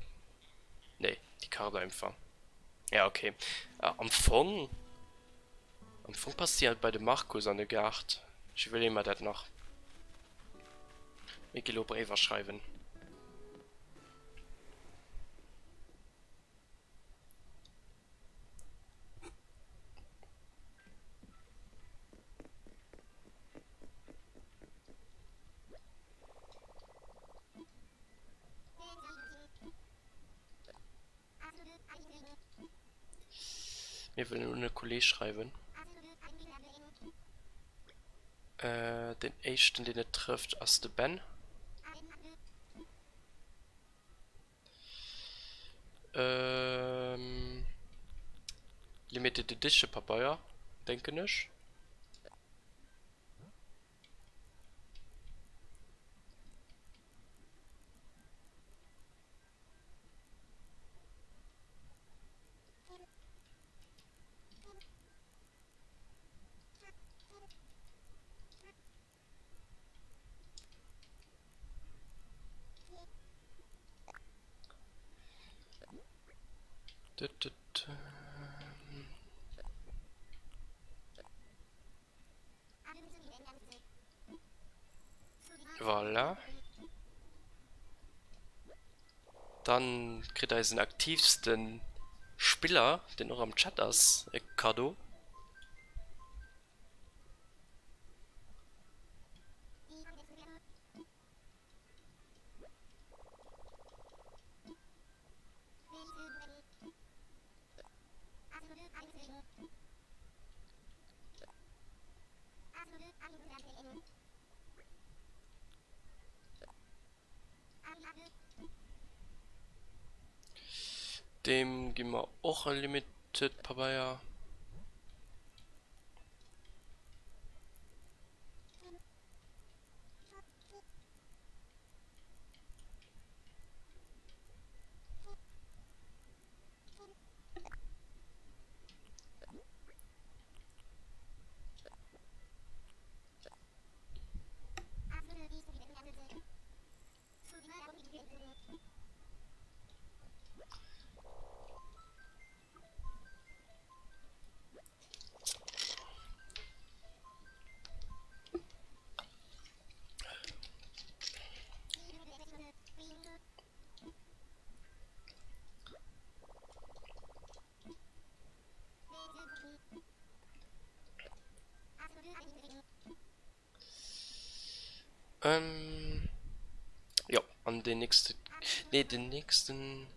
Nee, déi kacht einfach. Ja okay. Am Fong, am Fong passt déi halt bei de Markus an de Gaart. Ech iwwerleeë mer dat nach. Mir gi lo Bréiwer schreiwen. Mir wëllen un e Kolleg schreiwen. Den éischten deen et trëfft ass de Ben. Limited Edition Pabeier, denken ech. Voilà. Dann kritt eisen aktivsten Spiller, deen och am Chat ass, e Cadeau. Deem gi mer och e Limited Pabeier. Ähm, jo, an den nächste, nee, den nächsten,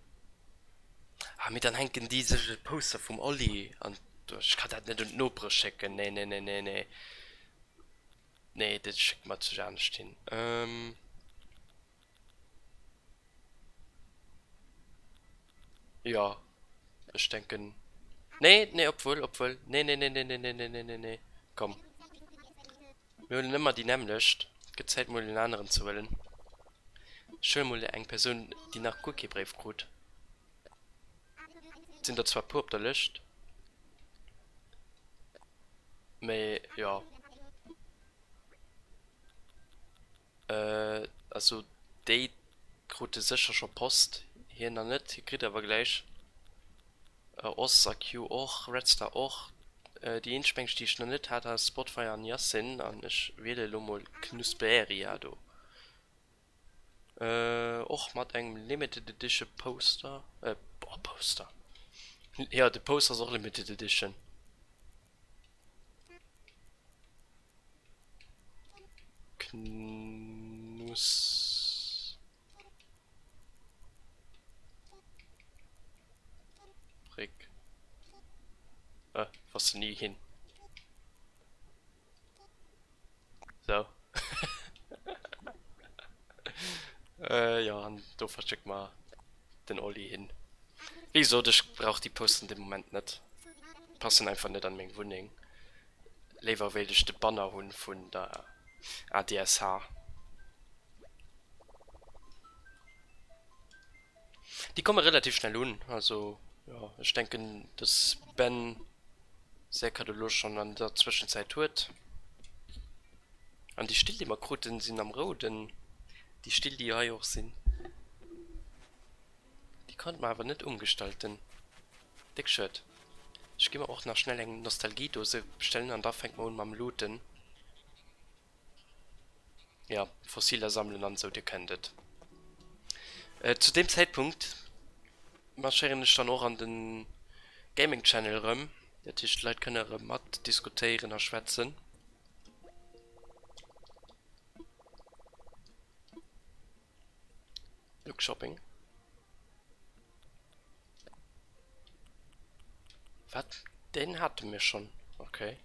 ah, mee dann hänken déi sech e Poster vum Oli an, ech kann dat net un d'Nopere schécken, nee, nee, nee, nee, nee, nee, dat schécke mer zu anescht hin. Ähm. Jo, ech denken. Nee, nee, obwuel, obwuel. Nee, nee, nee, nee, nee, nee, nee, nee, nee, nee. Komm. Mir huelen ëmmer déi nämmlecht. Et gëtt Zäit mol en aneren ze huelen. Ech huele mol eng Persoun, déi nach guer kee Bréif krut. Et sinn der zwar e puer op der Lëscht, mee jo. Also déi krute sécher scho Post, hien nach net, hie kritt awer gläich. Oz a Q och, Redstar och. Déi eenzeg meng ech déi ech nach net hat ass Spotfire an Yassin an ech wiele elo mol Knusperia do. Och mat engem limited edition Poster, oh Poster, jo de Poster ass och limited edition. Knuss. Bréck. Äh, was ni hin. So. äh, ja, an do verschéckt mer den Olli hin. Wéi gesot, ech brauch déi Posten de Moment net. Passen einfach net an meng Wunneng. Léiwer wéilt ech de Banner hunn vun der ADSH. Déi komme relativ schnell un, also jo, ech denken dass Ben säi Cadeau lo schonn an der Zwëschenzäit huet. An déi Still déi mer kruten sinn am rouden, déi Still déi hei och sinn, déi konnte mer awer net umgestalten, déck schued. Ech gi mer och nach schnell eng Nostalgiedose bestellen an da fänke mer un mam Looten. Ja, Fossiler sammelen an esou, dir kennt et. Zu deem Zäitpunkt marschéieren ech dann och an de Gaming Channel erëm. Dat heescht, d'Leit kënne erëm mat diskutéieren a schwätzen. Look Shopping. Wat? Deen hate mir schonn. Okay.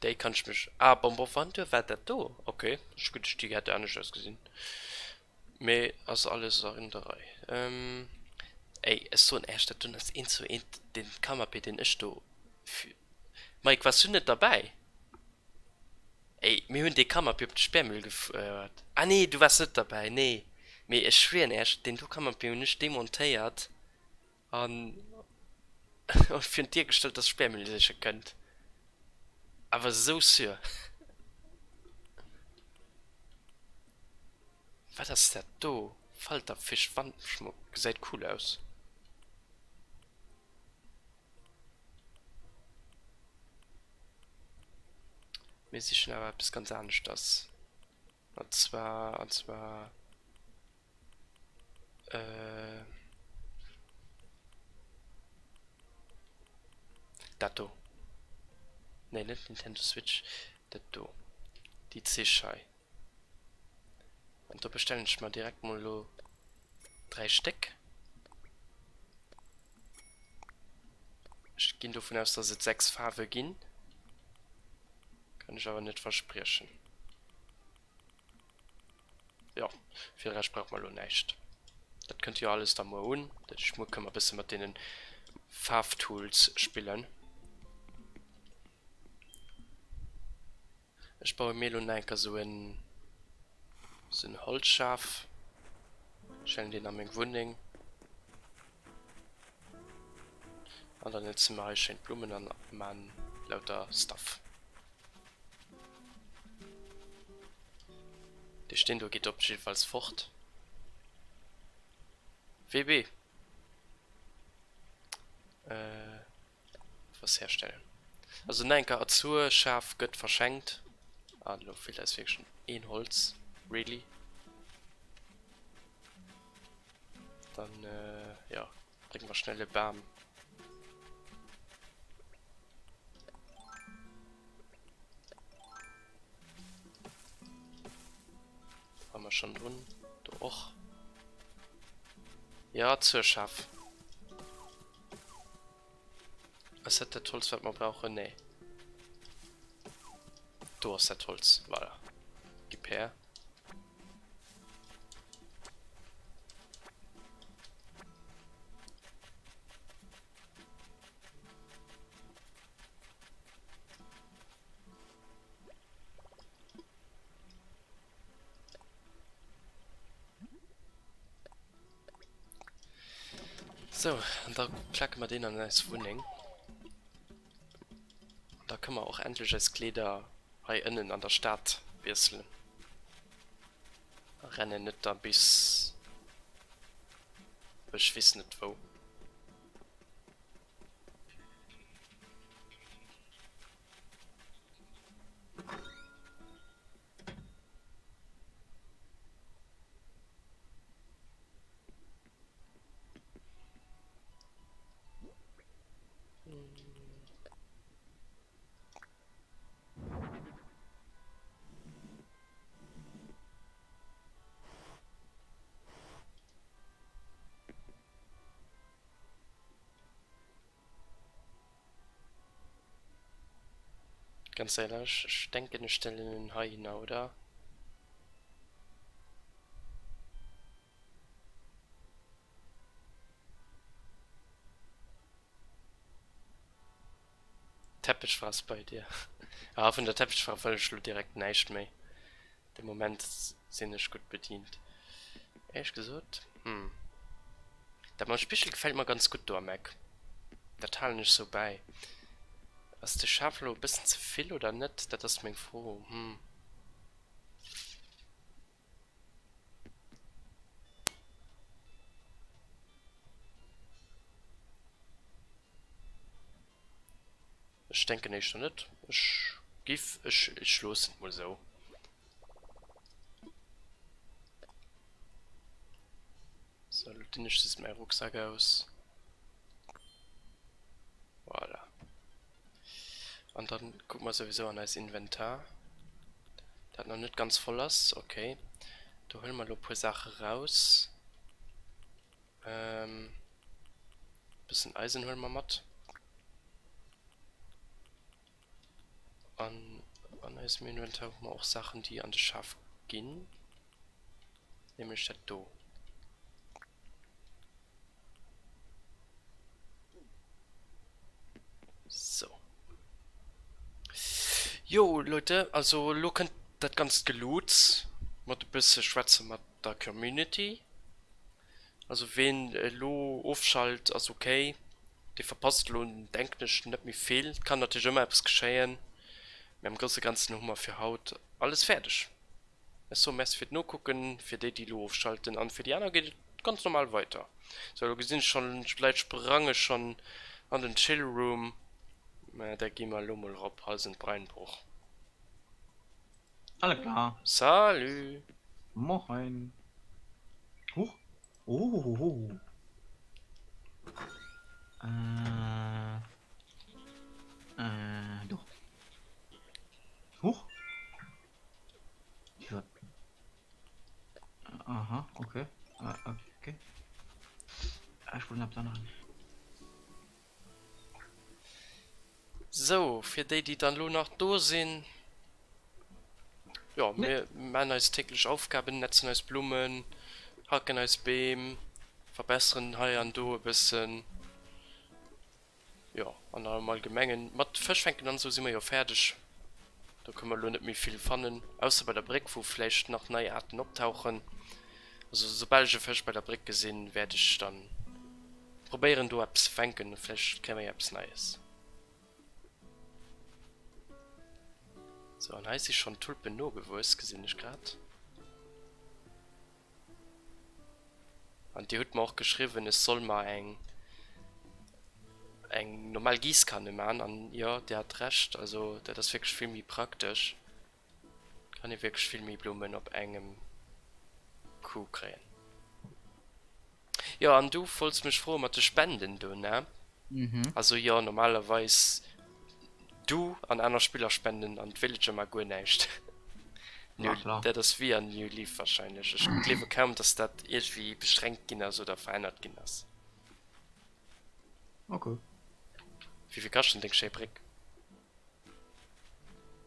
Déi kann ech mech. Ah, Bonbon Venture war dat do? Ok, ech geduecht déi hätt anescht ausgesinn. Mee ass alles an der Rei. Ey, ech soen Äech, dat doen ass eent zu eent dee Canapé deen ech do. Mike, waars du net derbäi? Ey, mir hunn dee Canapé op de Sperrmüll gefouert. Ah nee, du waars net derbäi, nee. Mee ech schwieren Äech, deen do Canapé hunn ech demontéiert. An virun d'Dier gestallt, dass Sperrmüll siche kënnt. Awer esou sûr. Wat ass dat do? Falterfisch Wandschmuck, gesäit cool aus. Mir sichen awer eppes ganz aneschters. An zwar, an zwar. Äh. Dat do. Nee, net Nintendo Switch. Dat do. Déi Zich hei. An do bestellen ech mer direkt mol elo 3 Stéck. Ech ginn dovun aus, dass et 6 Faarwe ginn. Kann ech awer net verspriechen. Jo, fir de Rescht brauche mer elo näischt. Dat kënnt jo alles da muer un. Dat heescht, muer kënne mer e bësse mat deene Faarftools spillen. Ech baue mir elo nach eng Kéier esou en, esou en Holzschaf. Stellen deen a meng Wunneng. An dann netze mer hei schéin d'Blummen an man lauter Stuff. Dee Steen do geet op jiddefalls fort. WB. Äh, was herstellen. Also nach eng Kéier Azur Schaf gëtt verschenkt. Ah, lo feelt eis wierklech een Holz. Really? Dann, äh, ja, brénge mer schnell e Bam. War mer schon drun. Do och. Ja, zur Schaf. Ass dat dat Holz, wat mer brauchen? Nee. Do ass dat Holz. Voilà. Gib her. Sou, an da klacke mer deen an eis Wunneng. An da kënne mer och endlech eis Kleeder hei ënnen an der Stad wiesselen. A rennen net da bis ech weess net wou. Ganz éierlech, ech denken ech stellen en heihinner, oder? Teppechfra ass bei dir. Ah, vun der Teppechfra wëll ech lo direkt näischt méi. De Moment sinn ech gutt bedient. Éierlech gesot, hm. Dat mam Spigel gefält mer ganz gutt do am Eck. Dat halen ech sou bäi. Ass de Schaf lo e bëssen ze vill oder net? Dat ass meng Fro, hm. Ech denken éischter net. Ech giff, ech, ech loossen et mol sou. Sou, lo dinn ech just mäi Rucksak aus. Voilà. An dann kucke mer souwisou an eis Inventar, dat nach net ganz voll ass. Okay, do huele mer elo e puer Saache raus. Ähm, bëssen Eisen huele mer mat. An an eisem Inventar hu mer och Saachen, déi an de Schaf ginn. Nämlech dat do. So. Jo, Leute, also elo kënnt dat ganzt Geluuts mat e bësse schwätze mat der Community. Also ween elo ofschalt ass ok, dee verpasst elo denken ech net méi vill. Et kann natierlech ëmmer eppes geschéien, mee am grousse Ganzen hu mer fir haut alles fäerdeg. Ech soe Merci fir d'Nokucken, fir déi déi elo ofschalten an fir déi aner geet et ganz normal weider. Sou elo gesinn ech schonn d'Leit sprange schonn an den Chillroom, mä da gi mer elo mol erop Hals und Beinbruch. Alle klar. Salut! Moin. Huch. Ohohoho. Äh. Äh, do. Huch. Ja. Aha, okay. Äh, okay. Ech wollt eppes änneren. Sou, fir déi, déi dann elo nach do sinn, jo, mir maachen eis täglech Aufgaben, netzen eis Blummen, hacken eis Beem, verbesseren hei an do e bëssen, jo, an am Allgemengen mat Fësch fänken an esou si mer jo fäerdeg. Do kënne mer elo net méi vill fannen, ausser bei der Bréck, wou vläicht nach nei Aarten optauchen. Also soubal ech e Fësch bei der Bréck gesinn, wäert ech dann Probéieren do eppes ze fänken, vläicht kréie mer jo eppes Neies. Sou, an hei si schonn Tulpen nogewuess, gesinn ech grad. An dir hutt mer och geschriwwen, ech soll mer eng eng normal Giesskanne man, an jo, dir hat Recht, also dat ass wierklech vill méi praktesch. Kann ee wierklech vill méi Blummen op engem Coup kréien. Jo, an du wollts mech froe mat de Spenden do, ne? Mhm. Also jo, normalerweis du an aner Spiller spenden an d'Villager mar guer näischt. Ja, New, klar. dat ass wéi an New Leaf wahrscheinlech. Ech gleewe kaum, dass dat iergendwéi beschränkt ginn ass oder verännert ginn ass. Okay. Wéi vill kascht denn deng schéi Bréck?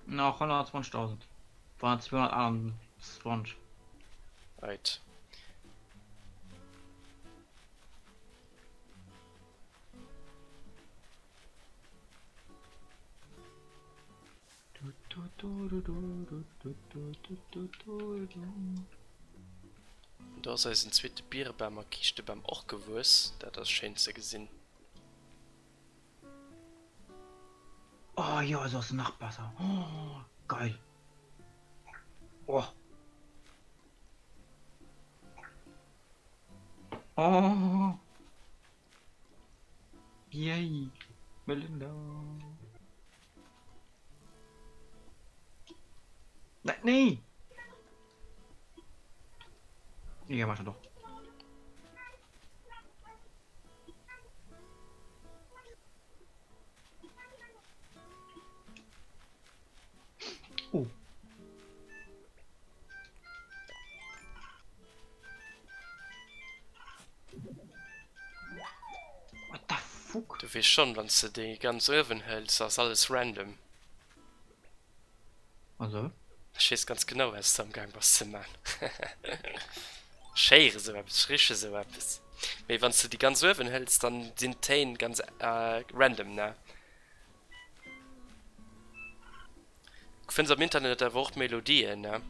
Nach 120.000. Waren 228. Right. Do ass eisen zweete Bierebam a Kiischtebam och gewuess. Dat ass schéin ze gesinn. Oh jo, esou ass se nach besser. Oh, geil. Oh. Oh. Yay. Melinda. Nee, nee. Ja, mach schon doch. Oh. What the fuck? Du weess schonn, wann s de déi ganz uewen hëls, ass alles random. Also? Ech weess ganz genau, wat s de amgaang bass ze man. Ech héiere sou eppes, ech riche sou eppes. Mee wann s de déi ganz uewen hëls, dann sinn d'Téin ganz random, ne? Du fënns am Internet awer och Melodien, ne?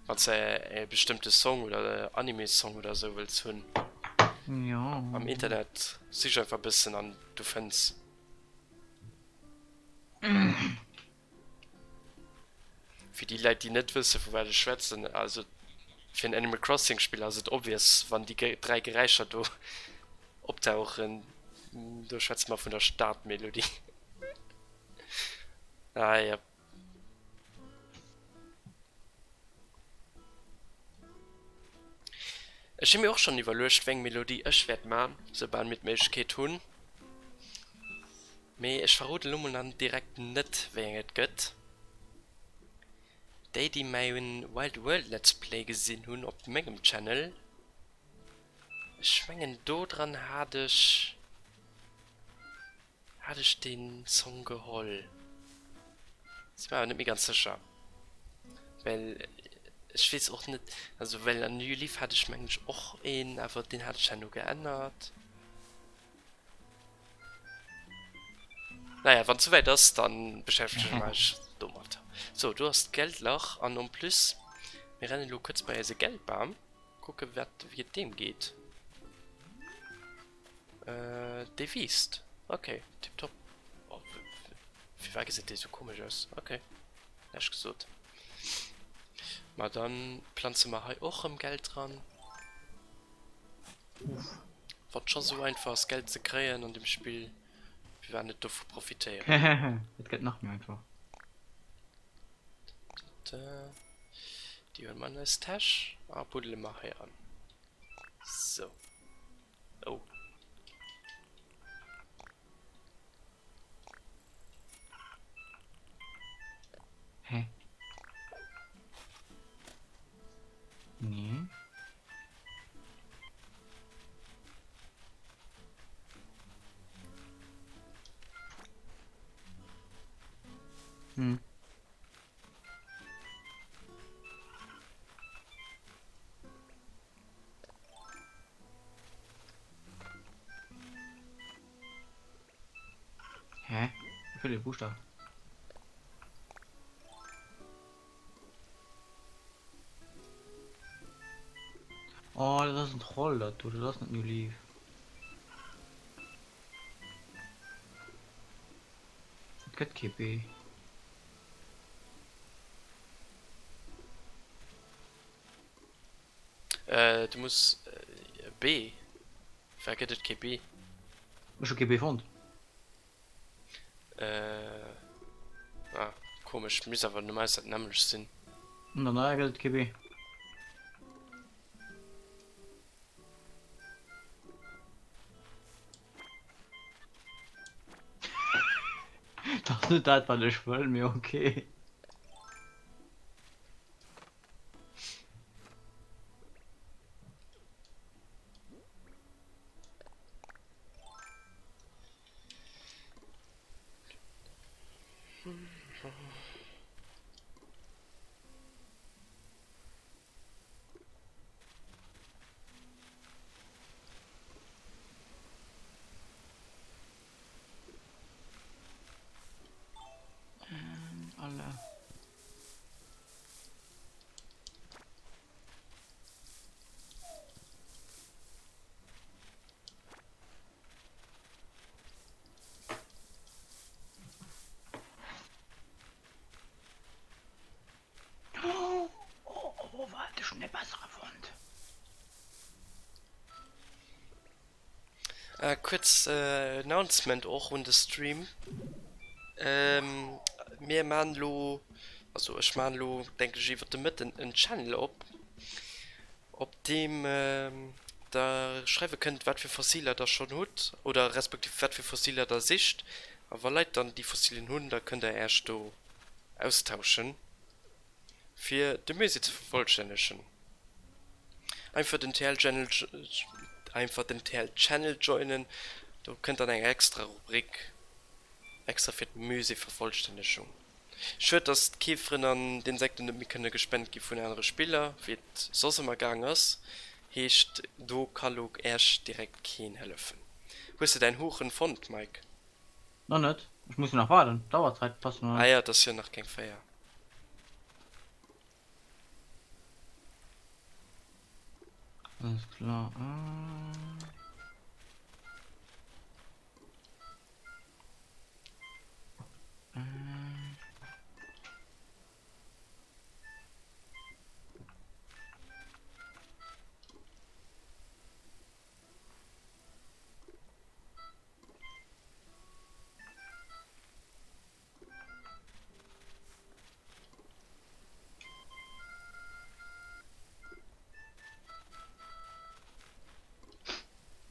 Wann s de e bestëmmte Song oder Anime-Song oder sou wëlls hunn. Jo. Am Internet sich einfach e bëssen an du fënns. Fir déi Leit déi net wësse vu wat ech schwätzen, also fir en Animal Crossing Spill ass et obvious wann déi 3 Geräischer do optauchen, do schwätze mer vun der Startmelodie. Ah jep. Ech hu mir och schonn iwwerluecht wéi eng Melodie ech wäert man, soubal mir d'Méiglechkeet hunn. Mee ech verroden elo mol nach direkt net wéi eng et gëtt. Déi déi mäin Wild World Let's Play gesinn hunn op mengem Channel, ech mengen do dran hat ech Hat ech deen Song geholl? Sin mer awer net méi ganz secher, well ech wees och net, also well an New Leaf hat ech mengen ech och een, awer deen hat ech herno geännert. Naja, wann et souwäit ass, dann beschäftege ech mech domat. Sou, do ass d'Geldlach an en plus mir rennen elo kuerz bei eise Geldbam kucke wat wéi et deem geet. Dee wiisst. Ok, tiptop. Oh, firwat gesäit dee sou komesch aus? Ok, näischt gesot. Ma dann planze mer hei och rëm Geld dran. Wann scho sou einfach ass Geld ze kréien an dem Spill, firwat net dovu profitéieren? Et gëtt nach méi einfach. Déi huele mer an eis Täsch a buddele mer hei an. Sou. Oh. Hä? Nee. Hm. Hä? Wéi vill e Buchstaw? Oh, dat ass en Troll dat do, dat ass net New Leaf. Et gëtt kee B. Äh, du muss B. Firwat gëtt et kee B? Ech hu kee B fonnt. Äh, ah, komesch, misst awer normalerweis dat nämmlecht sinn. An der neier gëtt et kee B. Dat ass net dat wat ech wëll, mee okay. Ähm, alle. Kuerz Announcement och un de Stream. Mir maan lo, also ech maan lo denken ech iwwert de Mëtten en Channel op, op deem der schreiwe kënnt wat fir Fossiler der schonn hutt oder respektiv wat fir Fossiler der sicht. A wa Leit dann déi Fossilien hunn, da kënnt der äech do austauschen fir de Musée ze vervollstännegen. Einfach den TL Channel einfach den TL Channel joinen, do kënnt dann eng extra Rubrik extra fir d'Musée-Vervollstännegung. Schued dass d'Käferen an d'Insekten net méi kënne gespent gi vun anere Spiller, wéi et soss ëmmer gaang ass. Heescht do ka lo Äech direkt keen hëllefen. Hues de däin Huchen fonnt Mike? Nach net, ech muss jo nach waarden, d'Auerzäit passt jo nach Ah net. jo, et ass jo nach keng 4. Alles klar. Äh. Äh.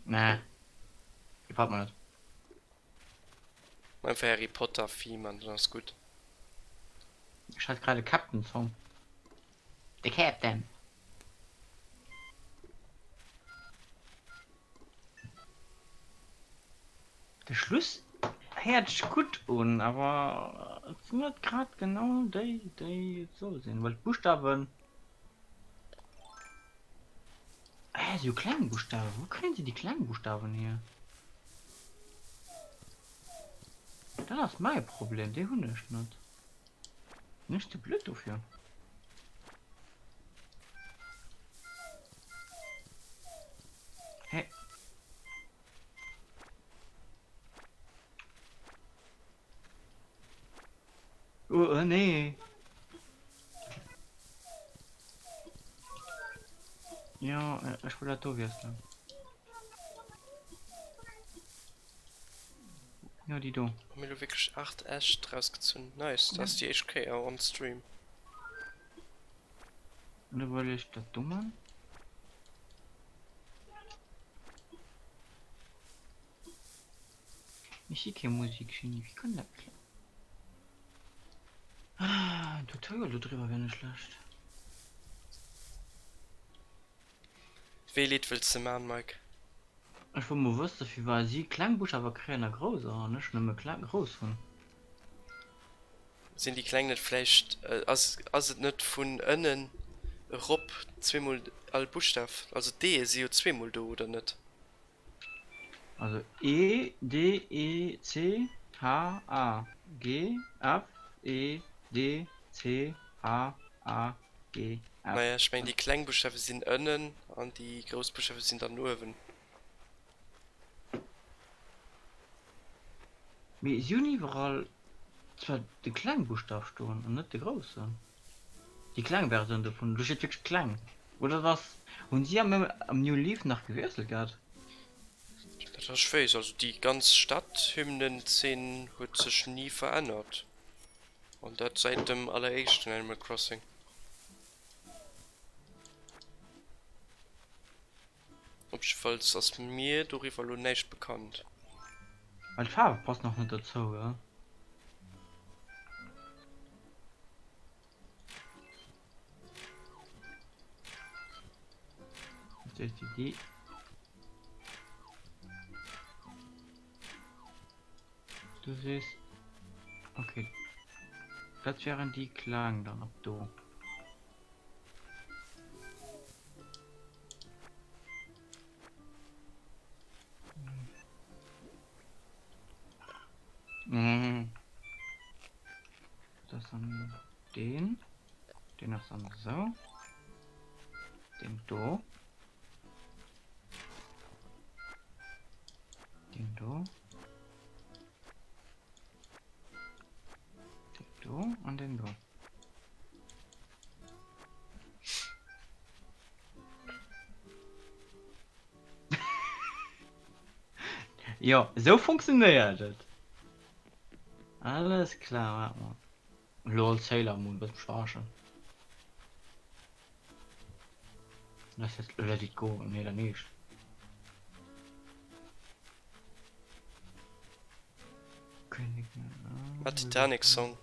Nee. Gefällt mir net. Einfach Harry Potter Theme an dann ass gutt. Ech hat grad e Captain Song. De Captain. De Schluss héiert sech gutt un, awer et sinn net grad genau déi, déi et soll sinn, well d'Buschtawen, ah si hu kleng Buschtawen, wou kréien si déi kleng Buschtawen hier? Dat ass mäi Problem, déi hunn ech net. Sinn ech ze blöd dofir? Hä? Oh, nee. Jo, ech wëll dat do wiesselen. Jo, déi do. Hu mir lo wierklech 8 Äscht rausgezunn? Nice, dat ass déi éischt Kéier on stream. An da wëll ech dat do man. Ech si kee Musikgenie, wéi kann dat klappen? Ah, en Tutorial do driwwer wär net schlecht. Wéi Lidd wëlls de man, Mike? Ech wëll mol wëssen firwat si kleng Buschtawwer kréien a grouss an ech nëmme kleng grouss hunn. Sinn déi kleng net vläicht, ass ass et net vun ënnen erop zweemol all Buschtaf? Also d'E si jo zweemol do, oder net? Also E D E C H A G F E D C H A G F. Naja, ech mengen déi kleng Buschtawe sinn ënnen an déi grouss Buschtawe sinn dann uewen. Mee si hunn iwwerall zwar de kleng Buschtaf stoen an net de groussen. Déi kleng Versioun dovun, do steet wierklech kleng. Oder et ass, hunn si am am New Leaf nach gewiesselt gehat? Dat ass ech weess. Also déi ganz Stadthymnen-Zeen huet sech ni verännert. An dat säit dem alleréischten Animal Crossing. Op jiddefalls ass mir doriwwer elo näischt bekannt. Well d'Faarwe passen och net dozou, gell? Du sees, okay, dat wären déi kleng dann ab do. Nee. Das dann den. Den ass dann so. Den do. Den do. Den do an den do. Jo, esou funktionéiert et. Alles klar, waart mol. Lol, Sailor Moon, wëlls mech verarschen? Lass et, let it go, nee dann nicht. Ah, Titanic Song.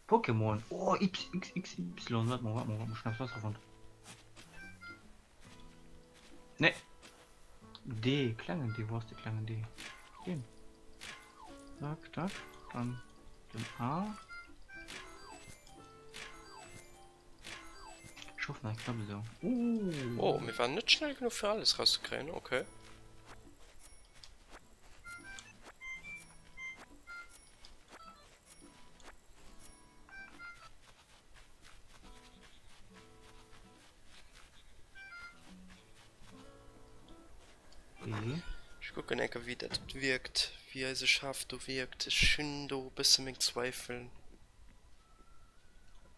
Pokémon, oh X, X, X, Y, warte mal, warte mal, warte mal, schnell was davon. Nee. D, klengen D, wo ass de klengen D? Den. Zack, zack, dann den A. Ech hoffen dat klappt esou. Uh. Oh, mir waren net schnell genuch fir alles rauszekréien, okay. Ech kucken eng Kéier wéi dat wierkt, wéi eise Schaf do wierkt. Ech hunn do e bësse meng Zweifel.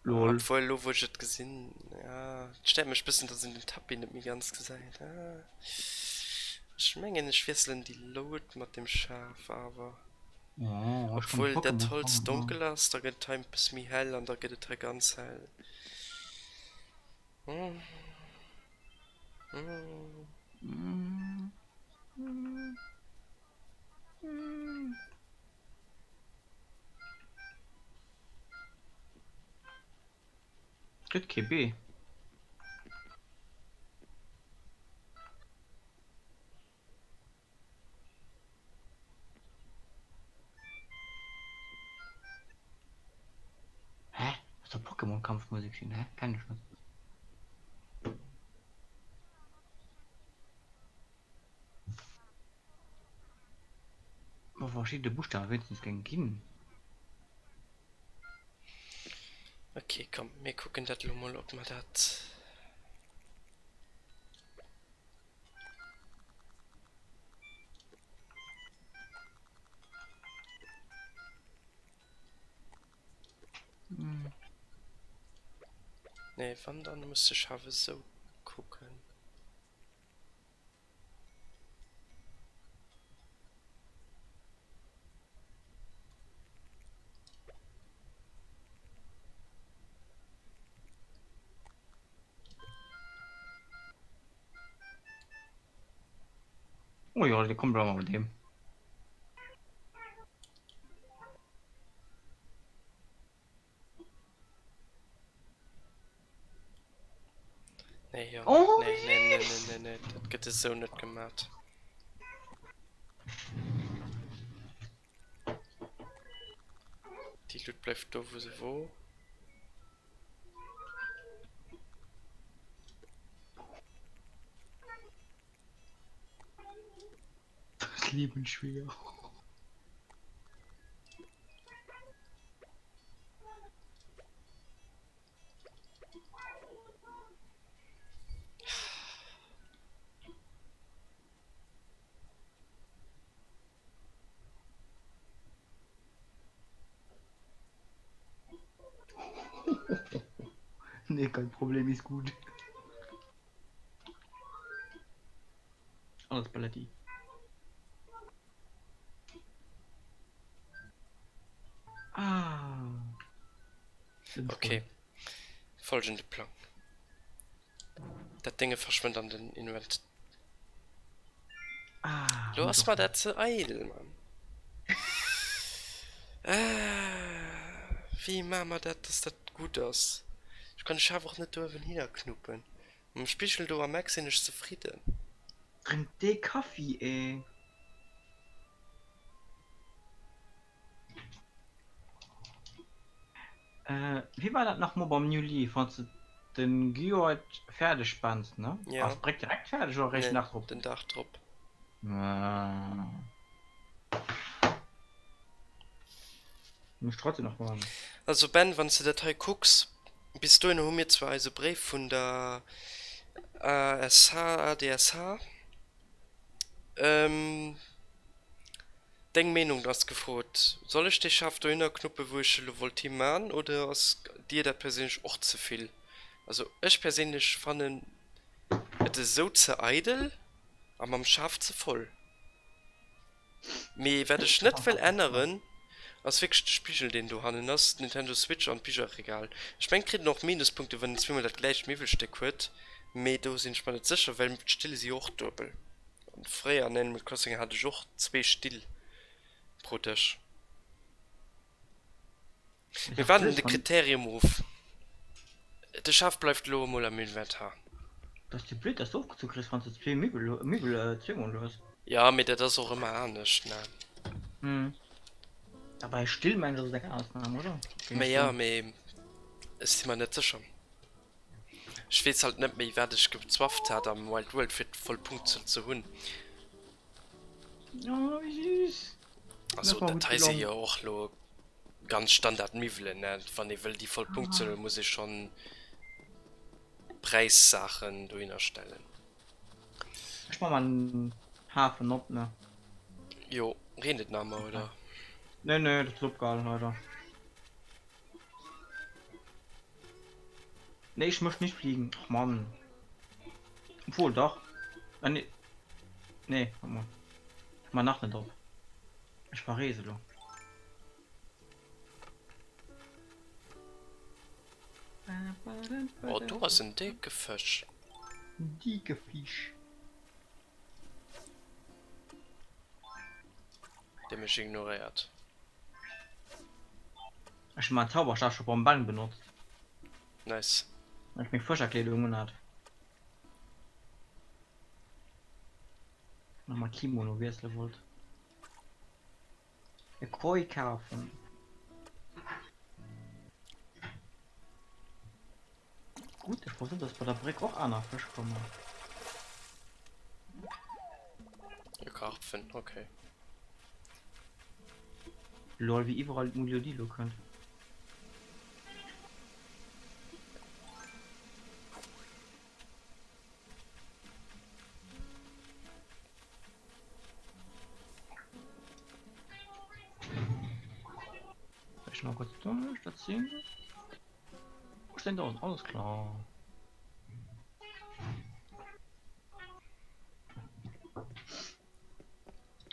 Lol. Obwuel elo wou ech et gesinn, ja, et stéiert mech bëssen, dass een den Tapis net méi ganz gesäit. Ech mengen ech wiesselen déi Lout mat dem Schaf awer. Oh, ech kann Obwuel dat Pokémon Holz fangen. donkel ass, da gëtt et hei e bësse méi hell an da gëtt et hei ganz hell. Gëtt kee B. Hä? Dat soll Pokémon Kampfmusek sinn? Hä? Kenn ech net. Wa verschidde Buschtawe wéinstens géinge ginn. Ok, komm mir kucken dat elo mol ob mer dat. Nee, wann dann muss ech awer esou kucken. Oh jo, de kommt awer mat deem. Nee, jo. Oh, Nee, nee, nee, nee, süß! nee, nee, dat gëtt esou net gemat. Déi Luut bleift do, wou se wor. Das Leben schwer. Nee, kein Problem, ist gut. Alles Paletti. Ah. Okay. Folgende Plang. Dat Dénge verschwënnt an den Invent. Ah, Lo ass mer dat ze eidel, Mann. Wéi maache mer dat, dass dat gutt ass? Ech kann de Schaf och net do uewen hinner knuppen. Mam Spigel do am Eck sinn ech zefridden. Drénk dee Kaffi, eh. Wéi war dat nach mol beim New Leaf, wann s de den Geoid fäerdeg spenns, ne? Ja. Ass d'Bréck direkt fäerdeg oder eréischt Nee, den Dag drop? den Dag drop. Ah. Muss ech trotzdem nach maachen. Also Ben, wann s de dat hei kucks, bis dohinner hu mir zwar eise Bréif vun der ASH, ADSH, Deng Meenung ass gefrot. Soll ech dee Schaf dohinner knuppen wou ech elo wollt hi man oder ass dir dat perséinlech och ze vill? Also ech perséinlech fannen et esou ze eidel a mam Schaf ze voll. Mee wat ech net wëll änneren, ass wierklech de Spigel deen dohannen ass, d'Nintendo Switch an d'Bicherregal. Ech mengen et kritt een och Minuspunkte wann een zweemol dat gläicht Miwwelstéck huet, mee do sinn ech mer net sécher, well d'Stille si jo och duebel. An fréier an Animal Crossing hat ech och zwee Still pro Dësch. Mir waarden de Kriterium of. De Schaf bleift elo emol am Inventar. Dat ass jo blöd, dass de ofgezu kriss, wann s de zwee Miwwel, Miwwel zweemol hues. Jo, mee dat ass och ëmmer anescht, ne? Hm. A bei Still mengen ech ass et eng Ausnam, oder? Géing ech soen. Mee ech si mer net sécher. Ech weess halt net méi, wat ech gezwafft hat am Wild World, fir d'voll Punktzuel ze hunn. Oh, wéi süß! Also, dat hei si jo och lo ganz Standard Miwwelen, ne? Wann ee wëll déi voll Punktzuel hunn, muss ee schonn Präissaachen dohinner stellen. Ech man mal den Hafen op, ne? Jo, reent et nach emmer, oder? Nee, nee, dat ass opgehalen leider. Nee, ich möchte nicht fliegen. Ach Mann. Obwohl, doch. Ah, nee. Nee, warte mal. Ich mach nach nicht op. Ich verreese lo. Oh, do ass en décke Fësch. Dicke Fisch. Dee mech ignoréiert. Ech hu mäin Zauberstab scho beim Ben benotzt. Nice. Well ech meng Fëscherkleedung unhat. Nach mal Kimono wiessele wollt. E Koi kafen. Gutt, ech wosst net, dass bei der Bréck och aner Fësch kommen. E Karpfen, okay. Lol, wéi iwwerall d'Melodie lo kënnt. Ech mal kurz durch, das sehen. Wo steht da? Alles klar.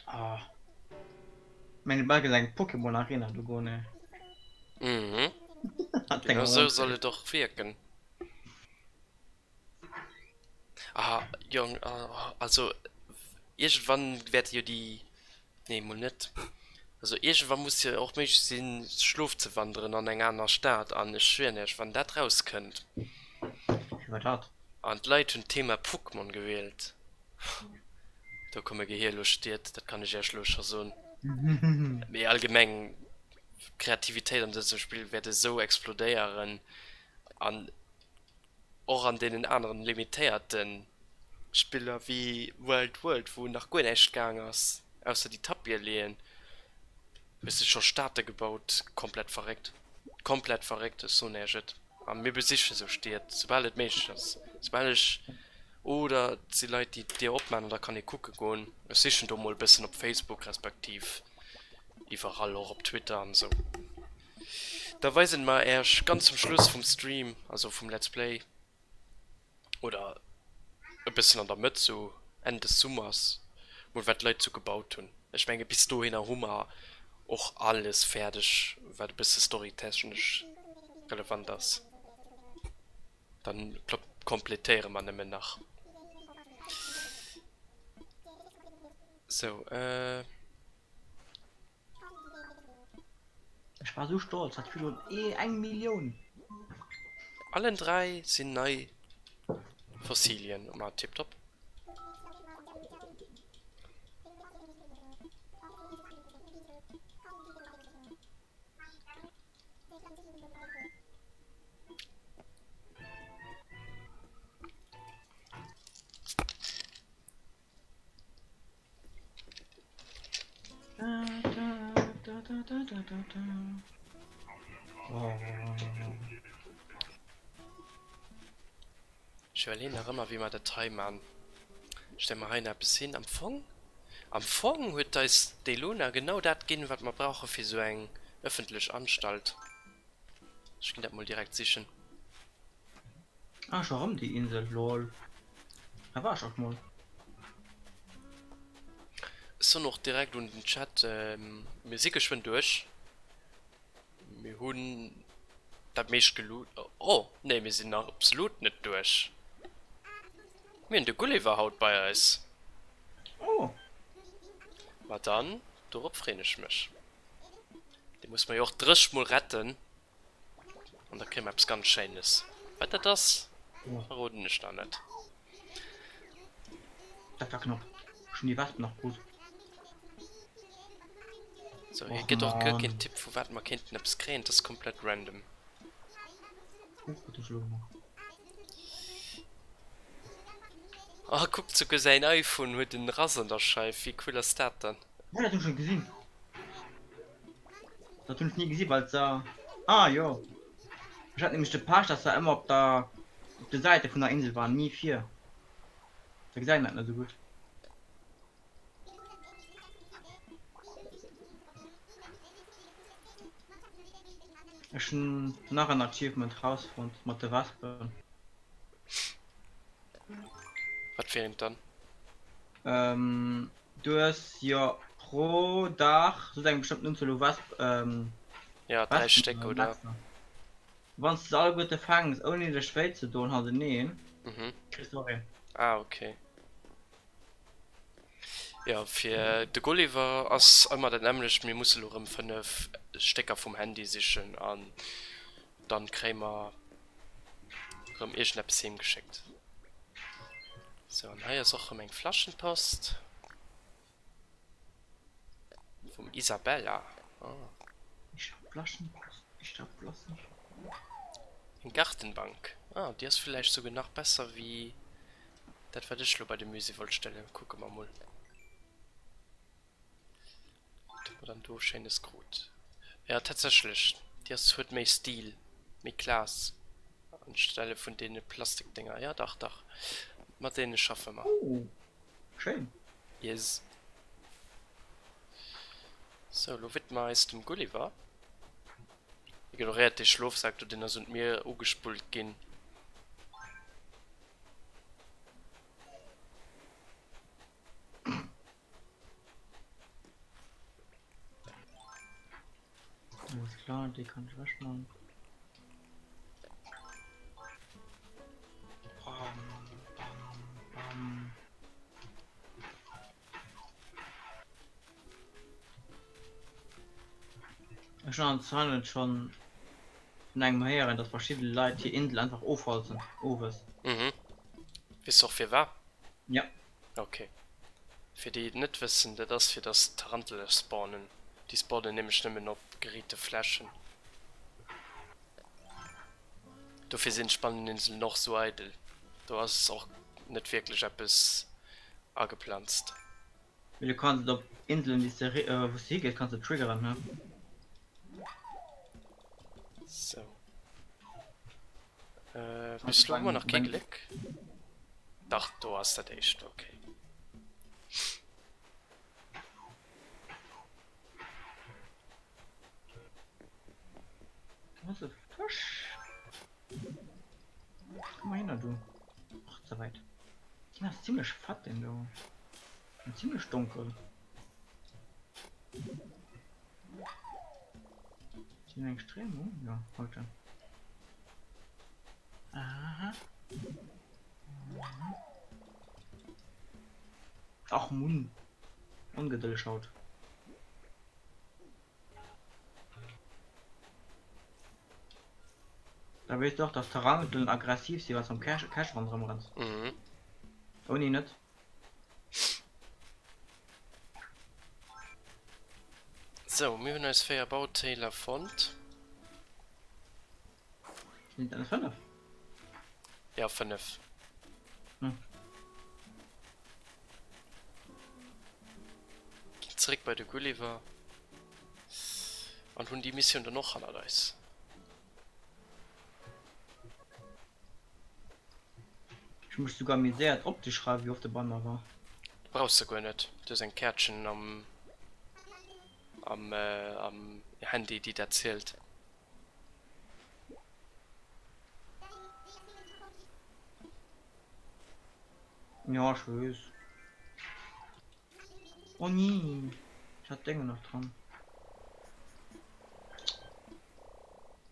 Ah. Meine Ball eng Pokémon Arena du go ne. Mhm. Genau so soll et och wirken. Ah, Jong, also iergendwann wäerte jo déi, nee mol net, also iergendwann muss jo och méiglech sinn schlof ze wanderen an eng aner Stad an ech schwieren iech wann dat rauskënnt Firwat dat? an d'Leit hunn d'Thema Pokémon gewielt, do komme gehierlos Stied, dat kann ech iech elo scho soen. Mee allgemeng d'Kreativitéit an dësem Spill wäert esou explodéieren an och an deenen aneren limitéierten Spiller wéi Wild World wou nach guer näischt gaang ass ausser déi Tapie leeën, hues de scho Staate gebaut, komplett verréckt, komplett verréckt, ech soen iech et a mir besichen esou Stied soubal et méiglech ass, soubal ech oder et si Leit déi d'Dier opmaan an da kann ee kucke goen, ech sichen do mol e bëssen op Facebook respektiv iwwerall och op Twitter an esou. Da weisen mer äerch ganz zum Schluss vum Stream, also vum Let's Play, oder e bëssen an der Mëtt, sou Enn des Summers, mol wat d'Leit sou gebaut hunn. Ech menge bis dohinner hu mer och alles fäerdeg wat e bësse storytechnesch relevant ass. Dann kompletéiere mer nëmmen nach. Sou, äh. Ech war sou stolz, hat virun eng Millioun. Allen 3 sinn nei Fossilien, ma tiptop. Ech iwwerleeën nach ëmmer wéi mer dat hei man. Stelle mer hei nach eppes hin. Am Fong, am Fong huet eis d'Elona genau dat ginn wat mer brauche fir sou eng ëffentlech Anstalt. Ech ginn dat mol direkt sichen. Ah, scho rëm déi Insel, lol. Da war ech och mol. soen och direkt un den Chat, mir si geschwënn duerch. Mir hunn dat meescht geloot. Oh nee, mir sinn nach absolut net duerch. Mir hunn de Gulliver haut bei eis. Oh. Ma dann, dorop freen ech mech. Dee muss mer jo och 30 mol retten. An da kréie mer eppes ganz Schéines. Wat dat ass, verroden ech nach net. Dat war knapp. Ech hunn déi Wespen nach krut. Sou, hie gëtt och guer keen Tipp vu wat mer kéinten eppes kréien, et ass komplett random. Huch, wat hunn ech elo gemaach? Oh, kuckt, souguer säin iPhone huet en Rass an der Scheif, wéi cool ass dat dann? Ja, dat hunn ech schon gesinn. Dat hunn ech ni gesi well se, ah jo, ech hat nämlech de Pech dass se ëmmer op der op de Säite vun der Insel waren, ni vir. Da gesäit een dat net esou gutt. Ech hunn nach en Achievement rausfonnt mat de Wespen. Wat fir eent dann? Du hues jo pro Dag sou eng bestëmmten Unzuel u Wesp, Ja, 3 Stéck, oder? Wespen. Wann s de se alleguerte fänks ouni dech wéi ze doen hannerteneen, kriss de och een. Ah, okay. Jo, fir de Gulliver ass ëmmer dat nämmlecht, mir musse lo rëm 5 Stécker vum Handy sichen an dann kréie mer rëm iergendeppes heem geschéckt. Sou, an hei ass och rëm eng Flaschenpost vum Isabella. Ah. Ich hab Flaschenpost, ich hab Flaschenpost. Eng Gartenbank. Ah, déi ass villäicht souguer nach besser wéi Dat wat ech lo bei de Musée wollt stellen, kucke mer mol. Wat hu mer dann do schéines krut? Ja tatsächlech, déi ass huet méi Stil, méi Class anstelle vun deene Plastikdénger. Ja dach dach, mat deene schaffe mer. Oh, schéin. Yes. Sou, lo widme mer eis dem Gulliver. Ignoréiert dee Schlofsak do, deen ass un d'Mier ugespullt ginn. Alles klar, déi kann ech ewech man. Bam, bam, bam. Ech hunn anscheinend schonn vun engem héieren, dass verschidde Leit hir Insel einfach ofholzen owes. Mhm. Weess de och firwat? Ja. Ok. Fir déi et net wëssen, dat ass fir dass d'Tarantele spawnen. Déi spawnen nämlech nëmmen op geriite Flächen. Dofir sinn d'Spanneninseln och sou eidel. Do ass och net wierklech eppes ageplanzt. Mee du kanns et op Inselen déi s de wou s de higees kanns de triggeren ne? Sou. Bis elo hu mer nach kee Gléck. Dach do ass dat éischt, ok. Do ass e Fësch. Komm mal hinner du. Och ze weit. Den ass ziemlech fett den do. An ziemlech donkel. Sinn eng Stréimung? Ja, heute. Aha. Mhm. Ach Munn. Ongedëlleg haut. Da weess de och, dass Tarantelen aggressiv sinn, wann s de am Cache ronderëm renns. Mhm. Ouni net. Sou, mir hunn eis 4 Bauteeler fonnt. Sinn et dann 5? Ja, 5. Hm. Ginn zeréck bei de Gulliver an hunn déi Missioun dann och hannert eis. Ech hu mech souguer amuséiert opzeschreiwen, wéi oft e bei mer war. Brauchs de guer net, du hues eng Käertchen am am am Handy déi dat zielt. Ja, ech weess. Oh nee, ech hat d'Déngen nach dran.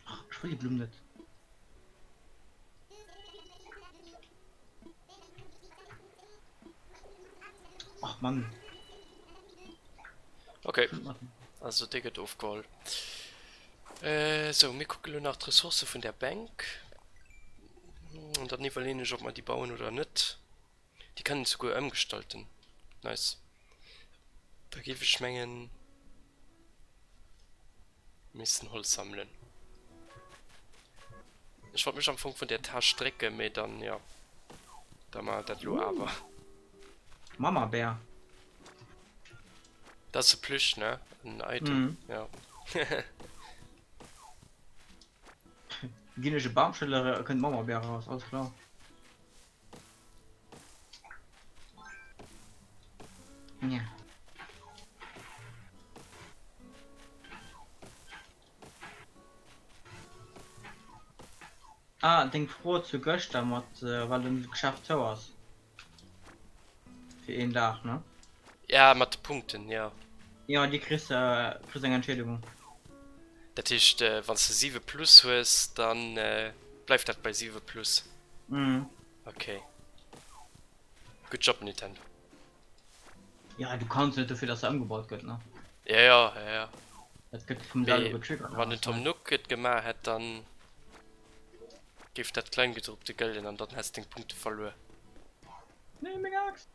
Ach, ech wëll déi Blumm net. Ach Mann. Okay, also dee gëtt ofgeholl. Äh, sou, mir kucke lo nach d'Ressourcë vun där Bänk. An dann iwwerleeën ech, ob mer déi bauen oder net. Déi kann een souguer ëmgestalten. Nice. Da géif ech mengen, missen Holz sammelen. Ech wollt mech am Fong vun der Tâche drécken, mee dann, jo, da maache dat elo awer. Mamabär. Dat ass e Plüsch, ne? En Item, jo. Ginn ech e Bamschëller, kënnt Mamabär eraus, alles klar. Ja. Ah, deng Fro zu gëschter mat äh, well den Geschäft zou ass. Fir een Dag, ne? Ja, mat de Punkten, ja. Ja, déi kriss äh, kriss eng Entschädigung. Dat heescht, äh, wann s de 7 plus hues, dann äh, bleift dat bei 7 plus. Mhm. Okay. Good job, Nintendo. Ja, du kanns net dofir, dass se ëmgebaut gëtt, ne? Ja, ja, ja, ja. Dat gëtt vum selwe Mee getriggert. wann den Tom Nook et gemaach hätt, dann géif dat Kleingedruckte gëllen an dann häss deng Punkte verluer. Nee, meng Axt!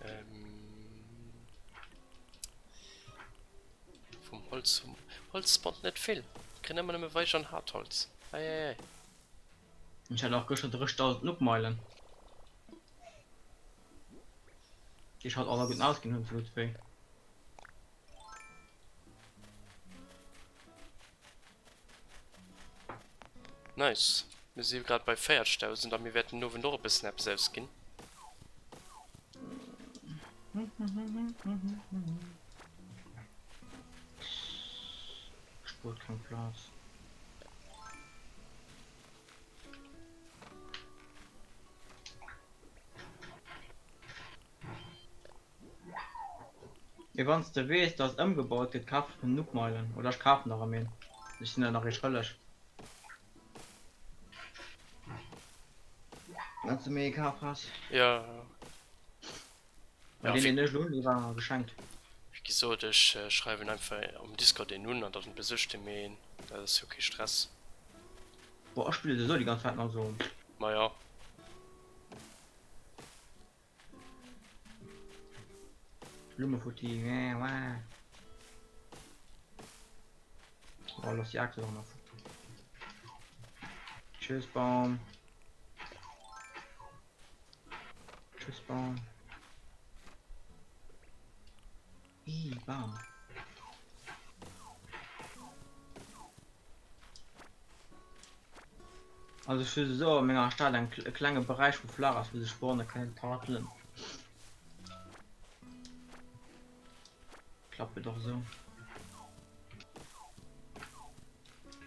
Ähm, vum Holz vum Holz spawnt net vill. Kréien ëmmer nëmme Weich an Hartholz. Eieiei. Ech hat och gëschter 30.000 Nookmeilen. Déi ech haut alleguerten ausginn hunn, sou gutt wéi. Nice. Mir si grad bei 40.000 a mir wäerten den Owend och e bëssen eppes ausginn. Spuert keng Plaz. Mee wanns de wees dass ëmgebaut gëtt kaf ech Nookmeilen oder ech kafen der erëm een, ech sinn der nach ee schëlleg. Wanns de mir ee kaf has. Jo. Well deen deen ech elo hunn dee war geschenkt. Wéi gesot ech schreiwen einfach um Discord een un an dann besicht e mir een, dat ass jo kee Stress. Boah ech spille souwisou déi ganz Zäit also. Maja. Blumme futti. Oh, lass die Achse doch noch. Tschüss, Baum. Tschüss, Baum. Ih, Baum. Also ech hu souwisou a menger Stad eng e klenge Beräich wou flaach ass wou sech Borne kënnen parkelen. Klappt et och esou?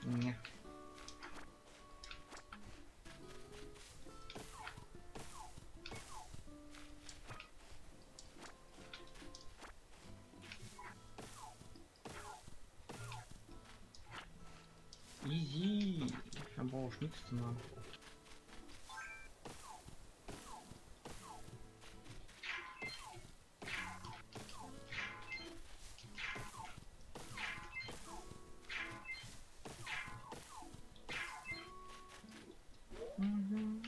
Nja. Easy. Da brauch ich nichts zu machen. Mhm.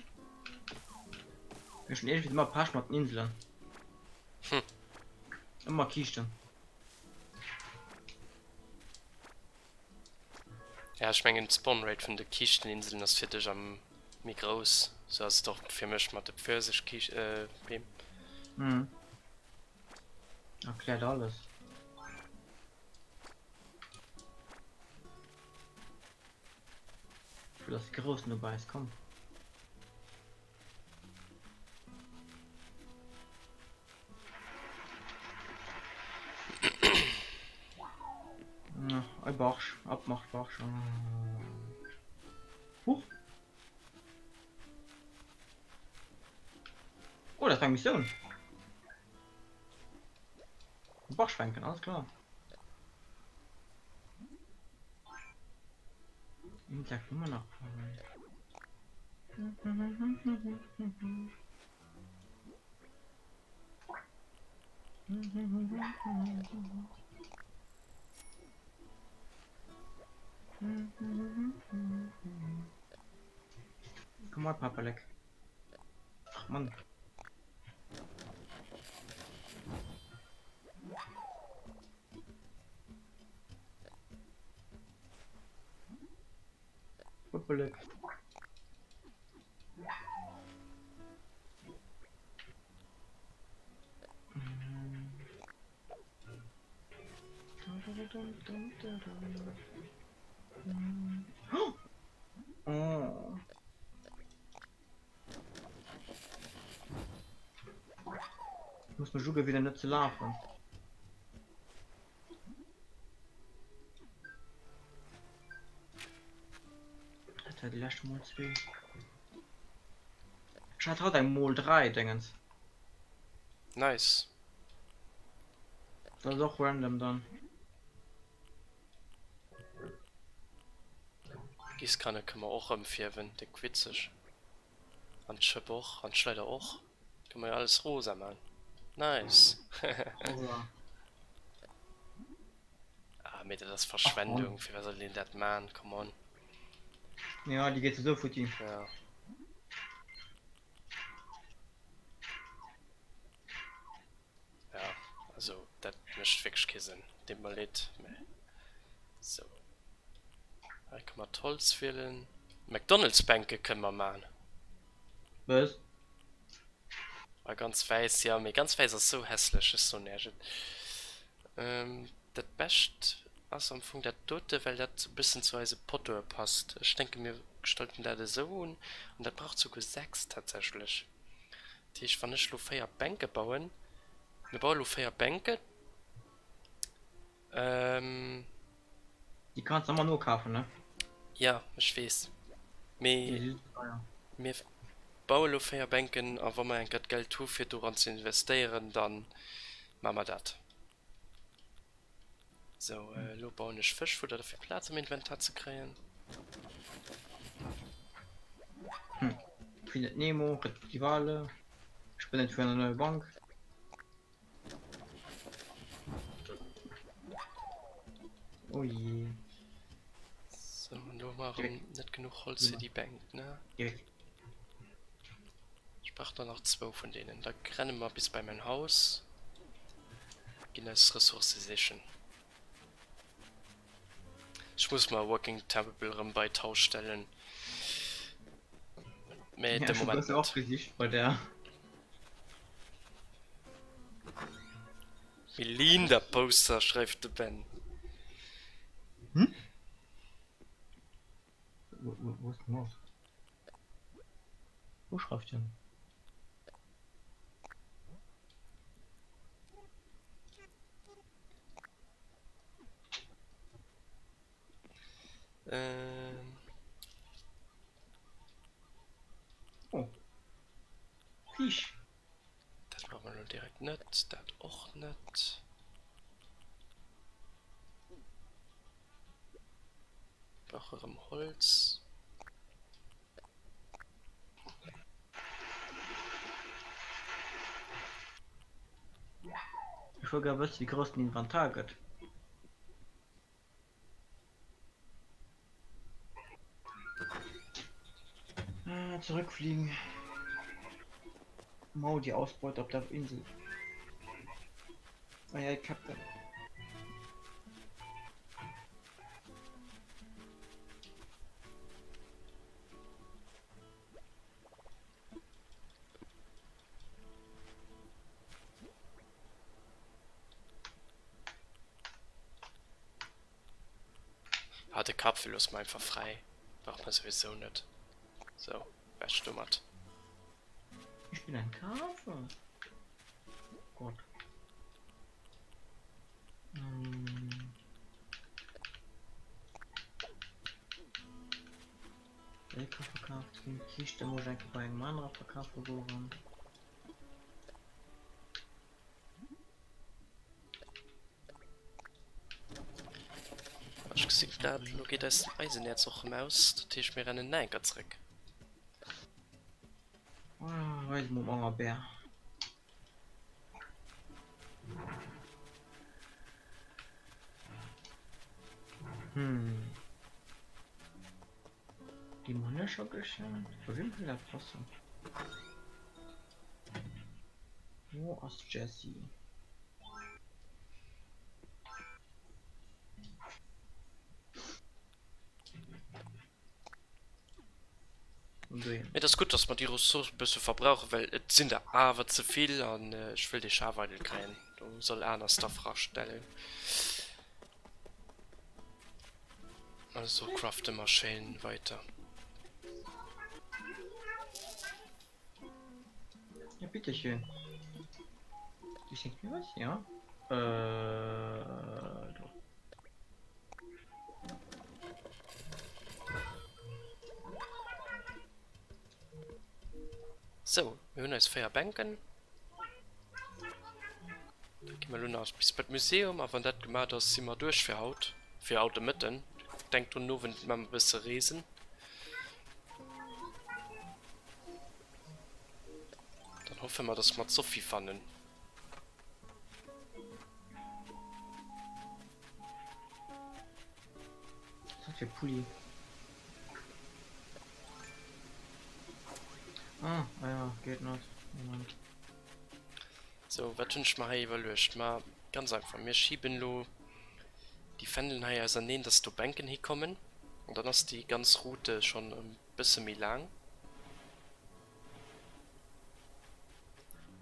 Ech hunn iergendwéi ëmmer Pech mat den Inselen. Hm. Ëmmer Kiischten. Ja, ech mengen d'Spawn Rate vun de Kiischteninseln ass fir dech am méi grouss. Sou ass et och fir mech mat de Pfirsechbeem. Mhm. Erkläert alles. Ech wëll dass de Groussen dobäi ass, komm. Barsch, Abmarsch, Barsch. Huch. Oh, dat war eng Missioun. Barsch fänken, alles klar. Insekt immer nach. Komm mal, Papalek. Ach Mann. Papalek. Oh. Ich muss mech ugewinne net ze lafen. Dat war déi lescht mol zwee. Ech hat haut eng mol 3 Dingens. Nice. Dat ass och random dann. D'Giesskanne kënne mer och ëmfierwen, déck witzeg. An d'Schëpp och, an d'Schleider och. Kënne mer jo alles rosa man. Nice. Rosa. Ah mee dat ass Verschwendung, firwat soll een dat man, come on. Ja, déi geet souwisou futti. Ja. Ja, also dat mécht wierklech kee Sënn. Deet mer leed, mä sou. Hei kënne mer d'Holz wielen. McDonald's-Bänke kënne mer man. Wës? Ah, ganz wäiss, jo, mee ganz wäiss ass sou hässlech, ech soen Iech et. Dat Bescht ass am Fong dat dote, well dat e bëssen zu eise Pottoe passt. Ech denke mir gestalten dat esou un, an dat braucht souguer 6 tatsächlech. Dat heescht, wann ech elo 4 Bänke bauen, mir baue elo 4 Bänken. Ähm. Déi kanns de ëmmer nokafen, ne? Ja, ech weess. Mee mir baue lo 4 Bänken a wa mer eng Kéier d'Geld hu fir doran ze investéieren, da maache mer dat. Sou, elo bauen ech Fëschfudder fir Plaz am Inventar ze kréien. Hm, Findet Nemo, rettet die Wale, spendet für eine neue Bank. Oh je. Sou, an do hu mer erëm net genuch Holz fir déi Bänk, ne? Geh weg. Ech brauch der nach zwou vun deenen. Da renne mer bis bei mäin Haus, ginn eis Ressourcë sichen. Ech muss mer Working Table erëm bei d'Haus stellen. Mee Ja, de ech hu Moment bësse och net. gesicht bei der. Melinda Poster, schreift de Ben. Hm? Wo, wo, wo ist denn los? Wo schreift denn? Ähm. Oh. Fisch. Dat brauche mer elo direkt net, dat och net. Brauche erëm Holz. Ech wëll gär wëssen, wéi grouss den Inventar gëtt. Ah, zurückfliegen. Mau, die Ausbeute op der Insel. Ah ja, Captain. Ah, de Kapfel loosse mer einfach fräi. Brauche mer souwisou net. Sou, weg domat. Ich bin ein Karpfen. Gott. Mm. Déi ka verkaaft ginn. D'Kiischte muss ech eng Kéier bei engem anere verkafe goen. Ech gesinn grad, elo geet eis den Eisenäerz och rëm aus. Dat heescht, mir rennen nach eng Kéier zréck. Ah, weis mol anger Bär. Hm. Déi hunn ech scho geschenkt. Vu wem kann dat passen? Wo ass d'Jessie? Mee et ass gutt, dass mer déi Ressource e bësse verbrauchen, well et sinn der awer ze vill an ech wëll dee Schaf eidel kréien. Do soll aner Stuff rastellen. Also crafte mer schéin weiter. Ja, bitteschön. Du schenkst mir was? Ja. Äh, do. Sou, mir hunn eis 4 Bänken. Da gi mer elo nach bis bei d'Museum a wann dat gemat ass, si mer duerch fir haut, fir haut de Mëtten. Denk drun, den Owend maache mer e bësse Reesen. Dann hoffe mer, dass mer d'Sophie fannen. Was für Pulli? Ah, ah ja, geht net. Moment. So, wat hunn ech mer hei iwwerluecht? Ma ganz einfach, mir schieben elo déi Fändelen hei auserneen, dass do Bänken hikommen. Und dann ass déi ganz Route schonn e bësse méi laang.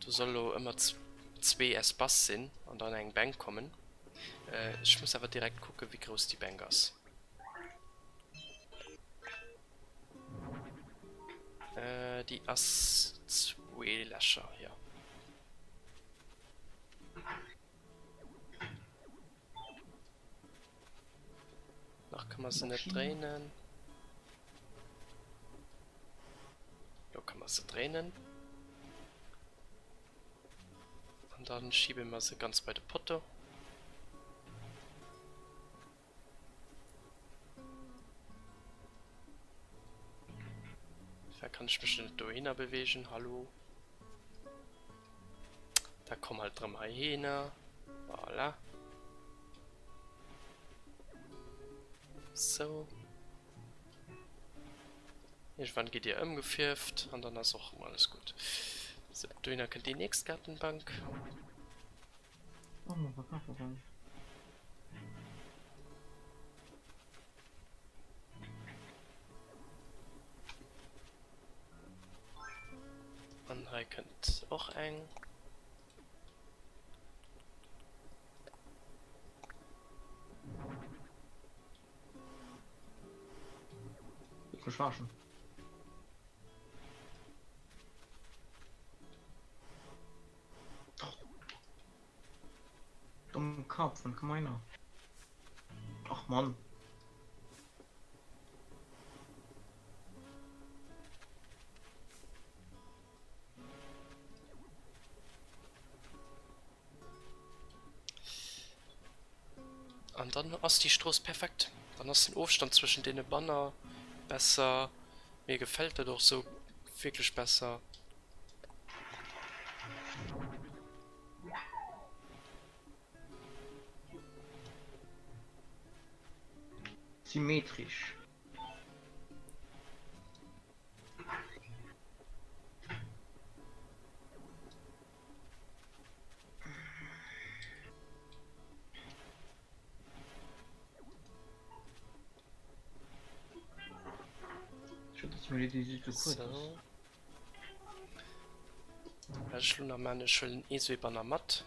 Do soll elo ëmmer zwee Espace sinn an dann eng Bänk kommen. Ech muss awer direkt kucken, wéi grouss déi Bänk ass. Déi ass zwee Lächer, jo. Nach kann man se net dréinen. Lo kann man se dréinen. An dann schiebe mer se ganz bei de Potto. Da kann ich mech net dohinner bewegen. Hallo. Da komm halt drëm heihinner. Voilà. So. Irgendwann geht ihr ëmgefierft an dann ass och alles gut. So, dohinner kënnt déi nächst Gartenbank. Oh, mal Verkaufsbank. An hei kënnt och eng. Willst du mich verarschen? Dumm Karpfen, komm mal her. Ach Mann. An dann ass déi Strooss perfekt. Dann ass den Ofstand zwëschen deene Banner besser. Mir gefält dat och sou wierklech besser. Symmetrisch. So. Wat ech lo nach maan, ech huelen ee sou ee Banner mat.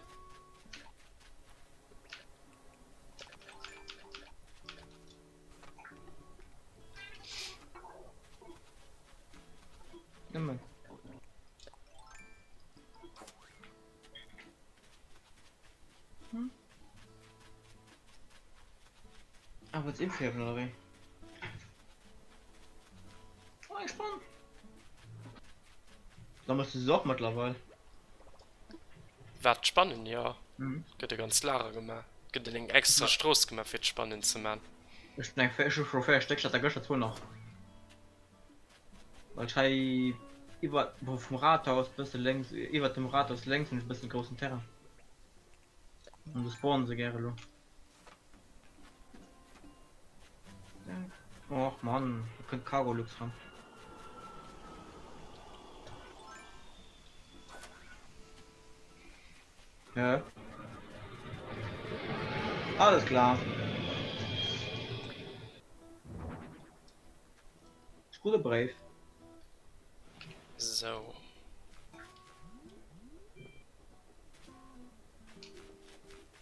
Nëmmen. Hm? Ah, wollt's infärben oder wéi? Sammels du se och mëttlerweil? Wat, d'Spannen? Jo, gëtt e ganzt Lager gemaach. Gëtt eng extra Strooss gemaach fir d'Spannen ze man. Ech hunn eng, ech hu scho 4 Stéck, ech hat der gëschter zwou nach. Well ech hei iwwer, bon vum Rathaus bësse lénks, iwwert dem Rathaus lénks hunn ech e bëssen groussen Terrain. An do spawnen se gäre lo. Och Mann, do kënnt Cargolux ran. Ja. Alles klar. Ech krut e Bréif. Sou.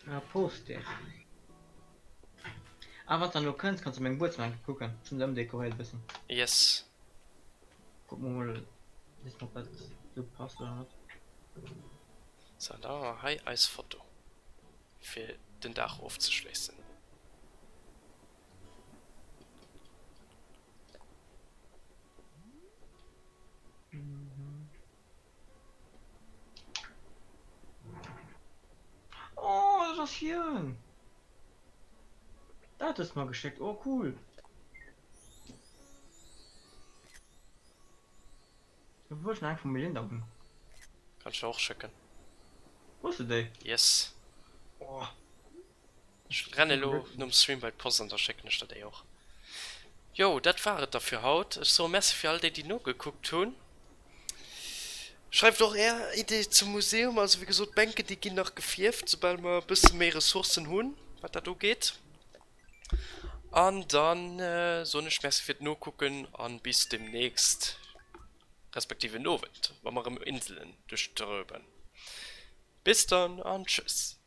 Ah, Poster. Ah, wann s dann elo kënns, kanns du meng Buedzëmmer eng Kéier kucken. Ech hunn se ëmdekoréiert e bëssen. Yes. Kuck mol, weess net, ob dat esou passt oder net. Sou, an da hu mer hei eis Foto fir den Dag ofzeschléissen. Oh, dat ass hien! Dat hues de mer geschéckt, oh cool! Do wëll ech nach eng vum Melinda hunn. Kann ech der och schécken. Hues de déi? Yes. Oh. Ech rennen elo nom Stream bei d'Post an da schécken ech der déi och. Jo, dat war et da fir haut. Ech soe Merci fir all déi, déi nogekuckt hunn. Schreift och är Idee zum Museum. Also wéi gesot, d'Bänken déi ginn nach gefierft, soubal mer e bësse méi Ressourcen hunn, wat dat ugeet. An dann soen ech Merci fir d'Nokucken an bis demnächst, respektiv en Owend, wa mer erëm Inselen duerchtröben. Bis dann an tschüss.